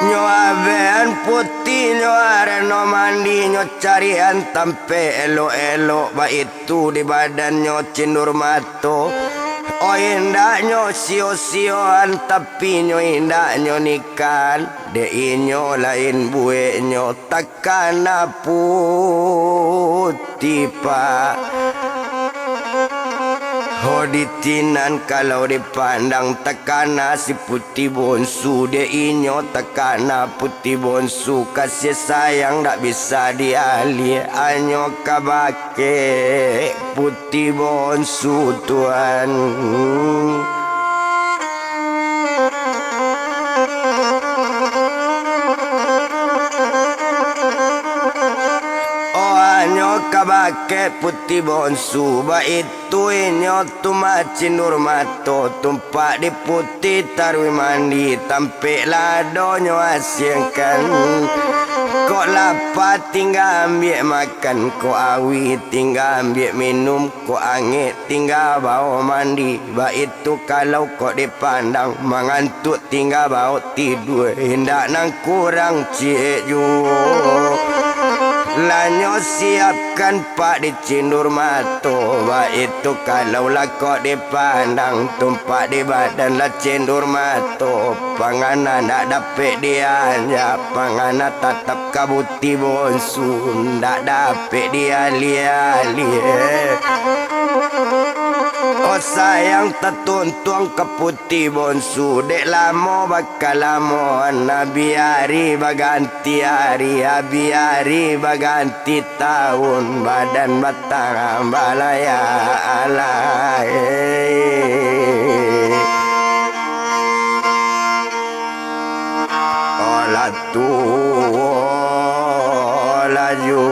Nyo abean puti, nyo reno mandi, nyo carian tampek elok-elok, baitu di badannyo Cindurmato. Oh, indaknyo sio-sioan, tapi nyo indaknyo nikahan, dek inyo lain buweknyo takana puti, Pak. Oh, di tinan kalau dipandang takana si Puti Bonsu, dek inyo takana Puti Bonsu, kasih sayang dak bisa dialiah, anyo ka bakeh Puti Bonsu, Tuan. Oh, anyo ka bakeh Puti Bonsu, baitu inyo tu macindur mato, tumpak di Puti taruih mandi, tampek ladonyo asiangkan. Kok lapa tingga ambiak makan, kok auih tingga ambiak minum, kok angek tingga baok mandi, baitu kalau kok dipandang, mangantuak tingga baok tidua, indak nan kurang ciek juo. Lah nyo siapkan, Pak, dicindur mato, baitu kalau lah kok dipandang, tumpak di badan lah cindur mato, panganan ndak dapek dianjak, panganan tatap ka Puti Bonsu, ndak dapek dialiah-aliah. Oh, sayang tatuntuang ka Puti Bonsu, dek lamo bakalamoan, abih ari baganti ari, abih ari baganti taun, badan batang balayak alai. Alah tuo laju.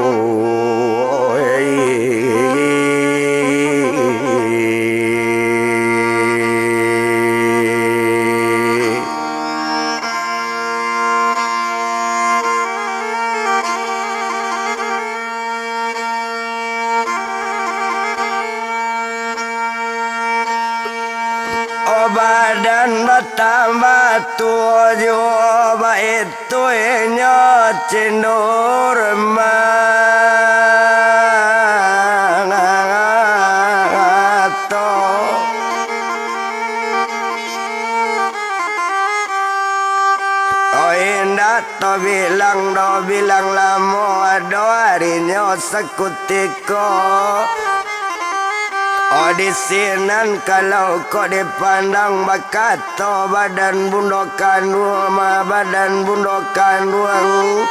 Oh, badan batambah tuo juo, baitu inyo cindur mato. Oh, indak tabilang doh, bilang lamo ado arinyo sakutiko. Oh, di sinan kalau kok dipandang, bakato badan bundo kanduang, ma badan bundo kanduang.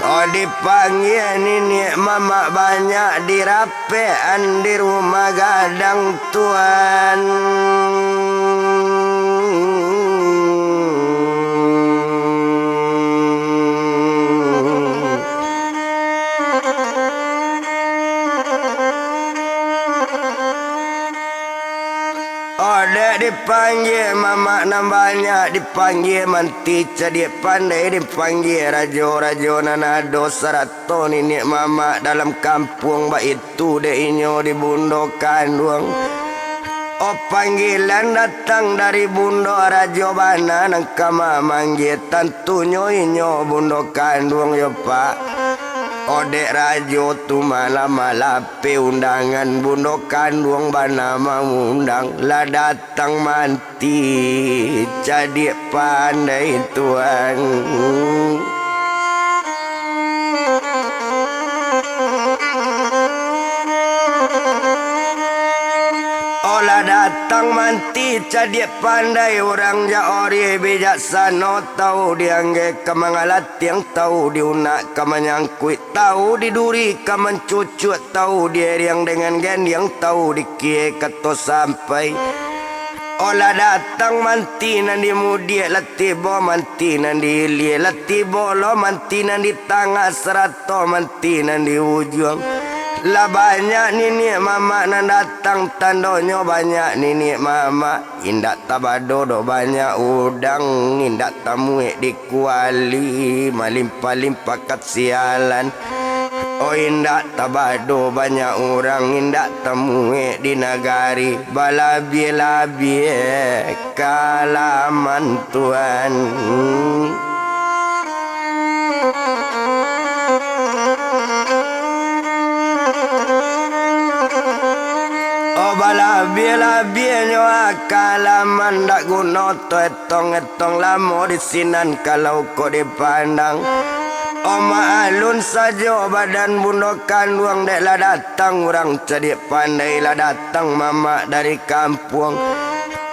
Oh, dipanggia niniak mamak banyak dirap- pekan di rumah gadang, Tuan. Oh, dek dipanggia mamak nan banyak, dipanggia manti cadiak pandai, dipanggia rajo-rajo nan ado, sarato niniak mamak dalam kampuang, baitu dek inyo di bundo kanduang. Oh, panggilan datang dari bundo rajo bana nan ka mamanggia, tantunyo inyo bundo kanduang yo, Pak. Oh, dek rajo tu malah malapeh undangan, bundo kanduang bana mangundang, lah datang man- ti cadiak pandai, Tuan. Oh, lah datang manti cadiak pandai, urang jak orih bijaksano, tahu diangge ka mangalatiang, tahu diunak ka manyangkuik, tahu diduri ka mancucuak, tahu dieriang dengan gendiang, tahu dikie kato sampai. Oh, lah datang manti nan di mudiak, lah tibo manti nan di ilia, lah tibo lo manti nan di tangah, sarato manti nan di ujuang. Lah banyak niniak mamak nan datang, tandonyo banyak niniak mamak. Indak tabado doh banyak udang, indak tamuek di kuali, malimpah-limpah kasialan. Oh, indak tabado banyak urang, indak tamuek di nagari, balabiah-labiah kalaman, Tuan. Oh, balabiah Labiah-labiahnyo aka laman dak guno tu etong-etong lamo di sinan kalau kok dipandang. Omak alun sajo badan bundo kanduang dek lah datang urang cadiak pandai lah datang mamak dari kampuang.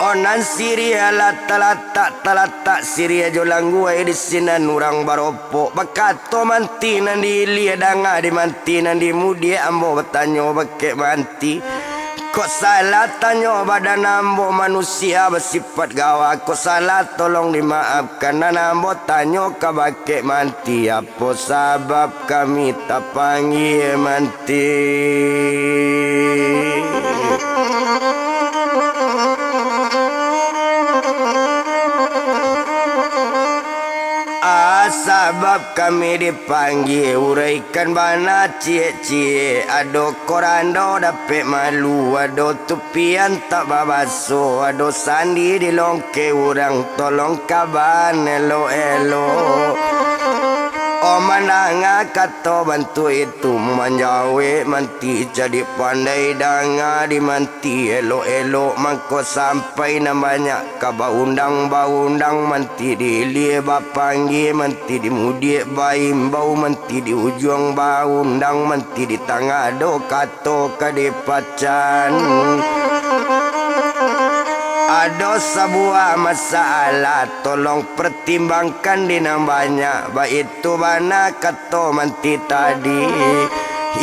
Onan siriah lah talatak, talatak siriah jo langguai di sinan urang baropok. Bakato manti nan di ilia danga di manti nan di mudiak ambo batanyo bakek manti. Kok salah tanyo badan ambo manusia basipat gawa, kok salah tolong dimaafkan. Nan ambo tanyo ka bakek manti, apo sabab kami tapanggia manti? Ah, sabab kami dipanggia, uraikan bana ciek-ciek. Ado korando dapek malu, ado tupian tak babaso, ado sandi di longke urang, tolong kaban elok-elok. Oh, mandanga kato bantuak itu, manjawek manti cadiak pandai danga di manti elok-elok, mangko sampai nan banyak ka baundang-baundang manti di ilia bapanggia, manti di mudiak baimbau, manti di ujuang baundang, manti di tangah do kato ka dipacan. Ado sabuah masalah, tolong pertimbangkan di nan banyak, baitu bana kato manti tadi.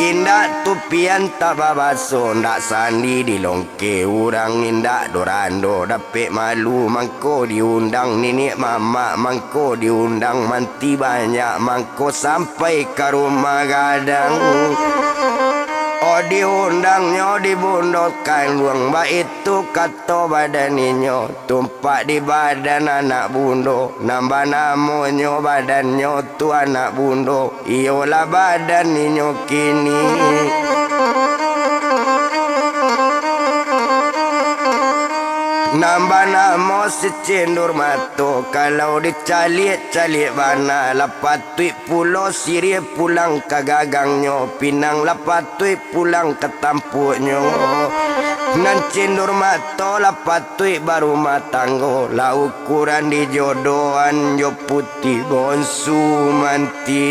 Indak tupian tak babaso, ndak sandi di longke urang, indak dorando dapek malu, mangko diundang niniak mamak, mangko diundang manti banyak, mangko sampai ka rumah gadang. Oh, diundangnyo di bundo kanduang, baitu kato badan inyo, tumpak di badan anak bundo, nan banamonyo badannyo tu anak bundo, iyolah badan inyo kini. Nan banamo si Cindur Mato, kalau dicaliak-caliak bana, lah patuik pulo siriah pulang ka gagangnyo, pinang lah patuik pulang ka tampuaknyo. Nan Cindur Mato lah patuik barumah tanggo, lah ukuran dijodohan jo Puti Bonsu manti.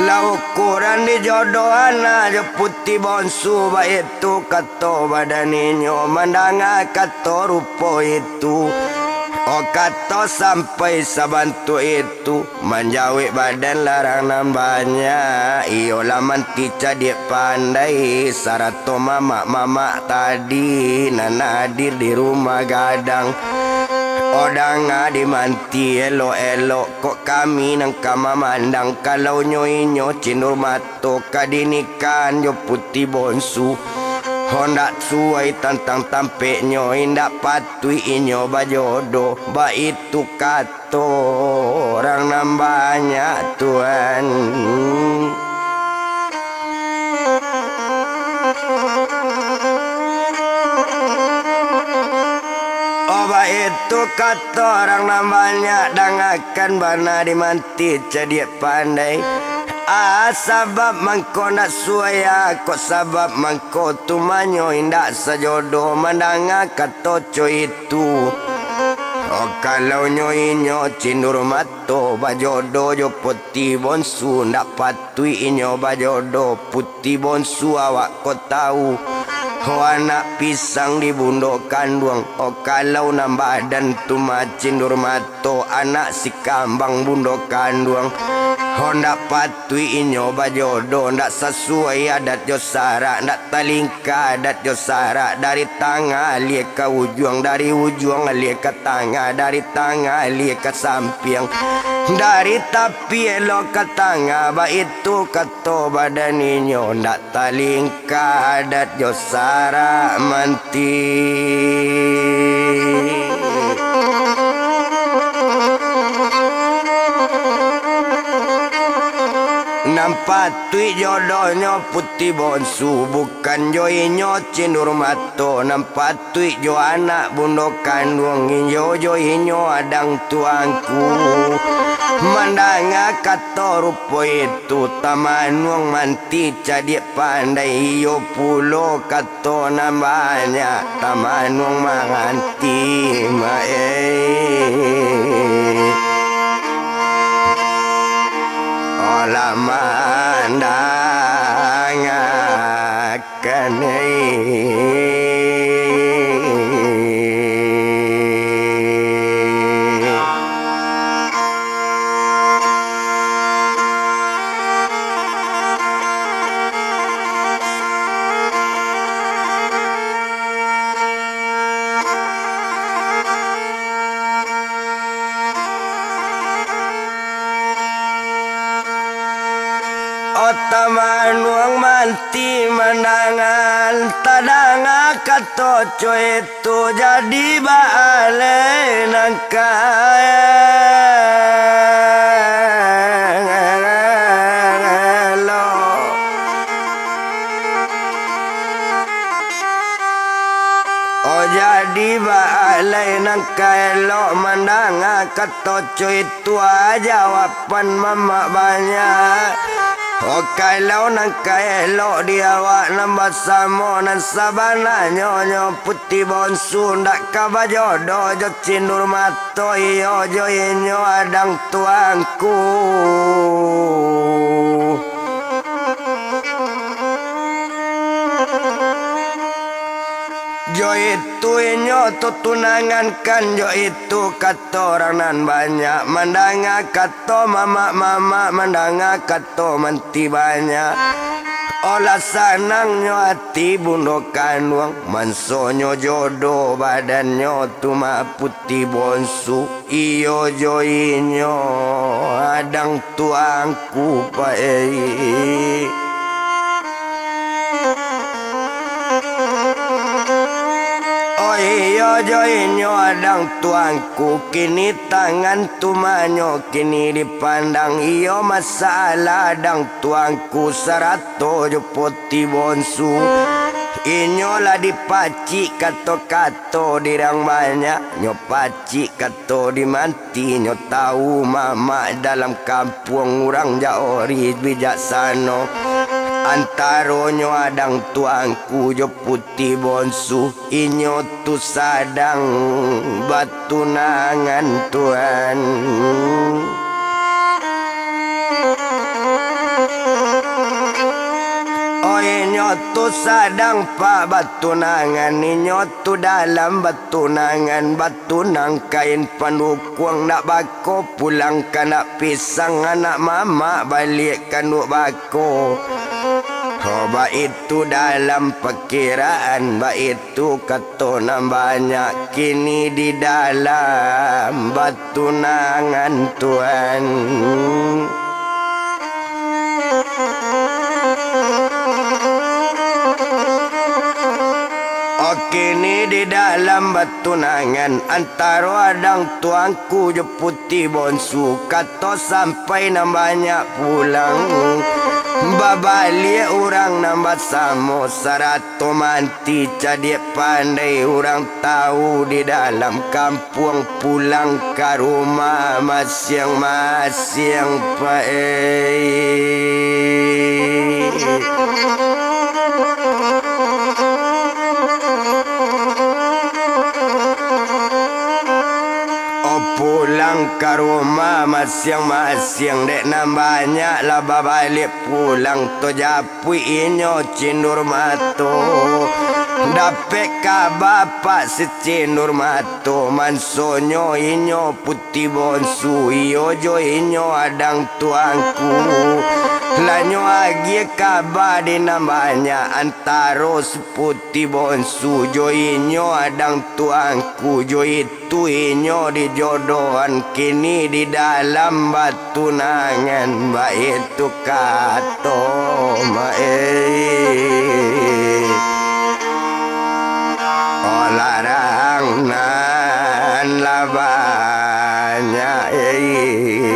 Lah ukuran dijodohan jo Puti Bonsu, baitu kato badan inyo, mandanga kato rupo itu. Oh, kato sampai sabantuak itu, manjawek badan larang nan banyak, iyolah manti cadiak pandai, sarato mamak-mamak tadi nan hadir di rumah gadang. Oh, danga di manti elok-elok, kok kami nan ka mamandang, kalau nyo inyo Cindur Mato ka dinikahan jo Puti Bonsu. Hondak suai tantang tampeknyo, indak patuik inyo bajodoh, baitu kato urang nan banyak, Tuan. Oh, baitu kato urang nan banyak, dangakan bana di manti cadiak pandai. Ah, sabab mangko ndak suai, ah, kok sabab mangko tu manyo indak sajodoh mandanga kato co itu. Oh, kalau nyo inyo Cindur Mato bajodoh jo Puti Bonsu, ndak patuik inyo bajodoh. Puti Bonsu, awak ko tahu, ho anak pisang di bundo kanduang. Oh, kalau nan badan tu mah Cindur Mato, anak si kambang bundo kanduang. Ho, ndak patuik inyo bajodoh, ndak sasuai adat jo sarak, ndak talingka adat jo sarak, dari tangah alia ka ujuang, dari ujuang alia ka tangah, dari tangah alia ka sampiang, dari tapi elok ka tangah, baitu kato badan inyo, ndak talingka adat jo sarak manti. Nan patuik jodohnyo Puti Bonsu, bukan jo inyo Cindur Mato, nan patuik jo anak bundo kanduang, iyo jo inyo adang tuangku. Mandanga kato rupo itu, tamanuang manti cadiak pandai, iyo pulo kato nan banyak, tamanuang manganti, maeh. Olah mandangakan, eh. Otak manuang manti mandangan, tadanga kato cuit tu jadi baalai nangkah elok. Oh, jadi baalai nangkah elok mandanga kato cuit tu, jawaban mamak banyak. Oh, kalau nangkah elok di awak nan basamo, nan sabananyo nyo Puti Bonsu ndak ka bajodoh jo Cindur Mato, iyo jo inyo adang tuangku. Jo itu inyo tu tunangankan, jo itu kato urang nan banyak, mandanga kato mamak-mamak, mandanga kato manti banyak. Olah sanangnyo ati bundo kanduang, mansonyo jodoh badannyo tu mah Puti Bonsu. Iyo jo inyo adang tuangku, paeh. Oh, iyo jo inyo adang tuangku, kini tangan tumanyo kini dipandang. Iyo masalah adang tuangku sarato jo Puti Bonsu. Inyo lah dipacik kato-kato di urang banyak, nyo pacik kato di manti, nyo tau mamak dalam kampuang, urang jauah bijaksano. Antaronyo adang tuangku jo Puti Bonsu, inyo tu sadang batunangan, tuan. Oh, inyo tu sadang pak batunangan, inyo tu dalam batunangan, batunang kain pandukuang, nak bako pulang ka nak pisang, anak mamak baliak ka nak bako. Oh, baitu dalam pakiraan, baitu kato nan banyak, kini di dalam batunangan, tuan. Oh, kini di dalam batunangan antaro adang tuangku jo Puti Bonsu, kato sampai nan banyak pulang. Babaliak urang nan basamo, sarato manti cadiak pandai, urang tau di dalam kampuang, pulang ka rumah masiang-masiang, paeh. Oh, pulang ka rumah masiang-masiang, dek nan banyak lah babaliak pulang, tajapuik inyo Cindur Mato. Dapek kaba pak si Cindur Mato, mansonyo inyo Puti Bonsu, iyo jo inyo adang tuangku. Lah nyo agiah kaba di nan banyak antaro si Puti Bonsu jo inyo adang tuangku, jo itu inyo dijodohan, kini di dalam batunangan, baitu kato, maeh. Oh, larang nan lah banyak, eh.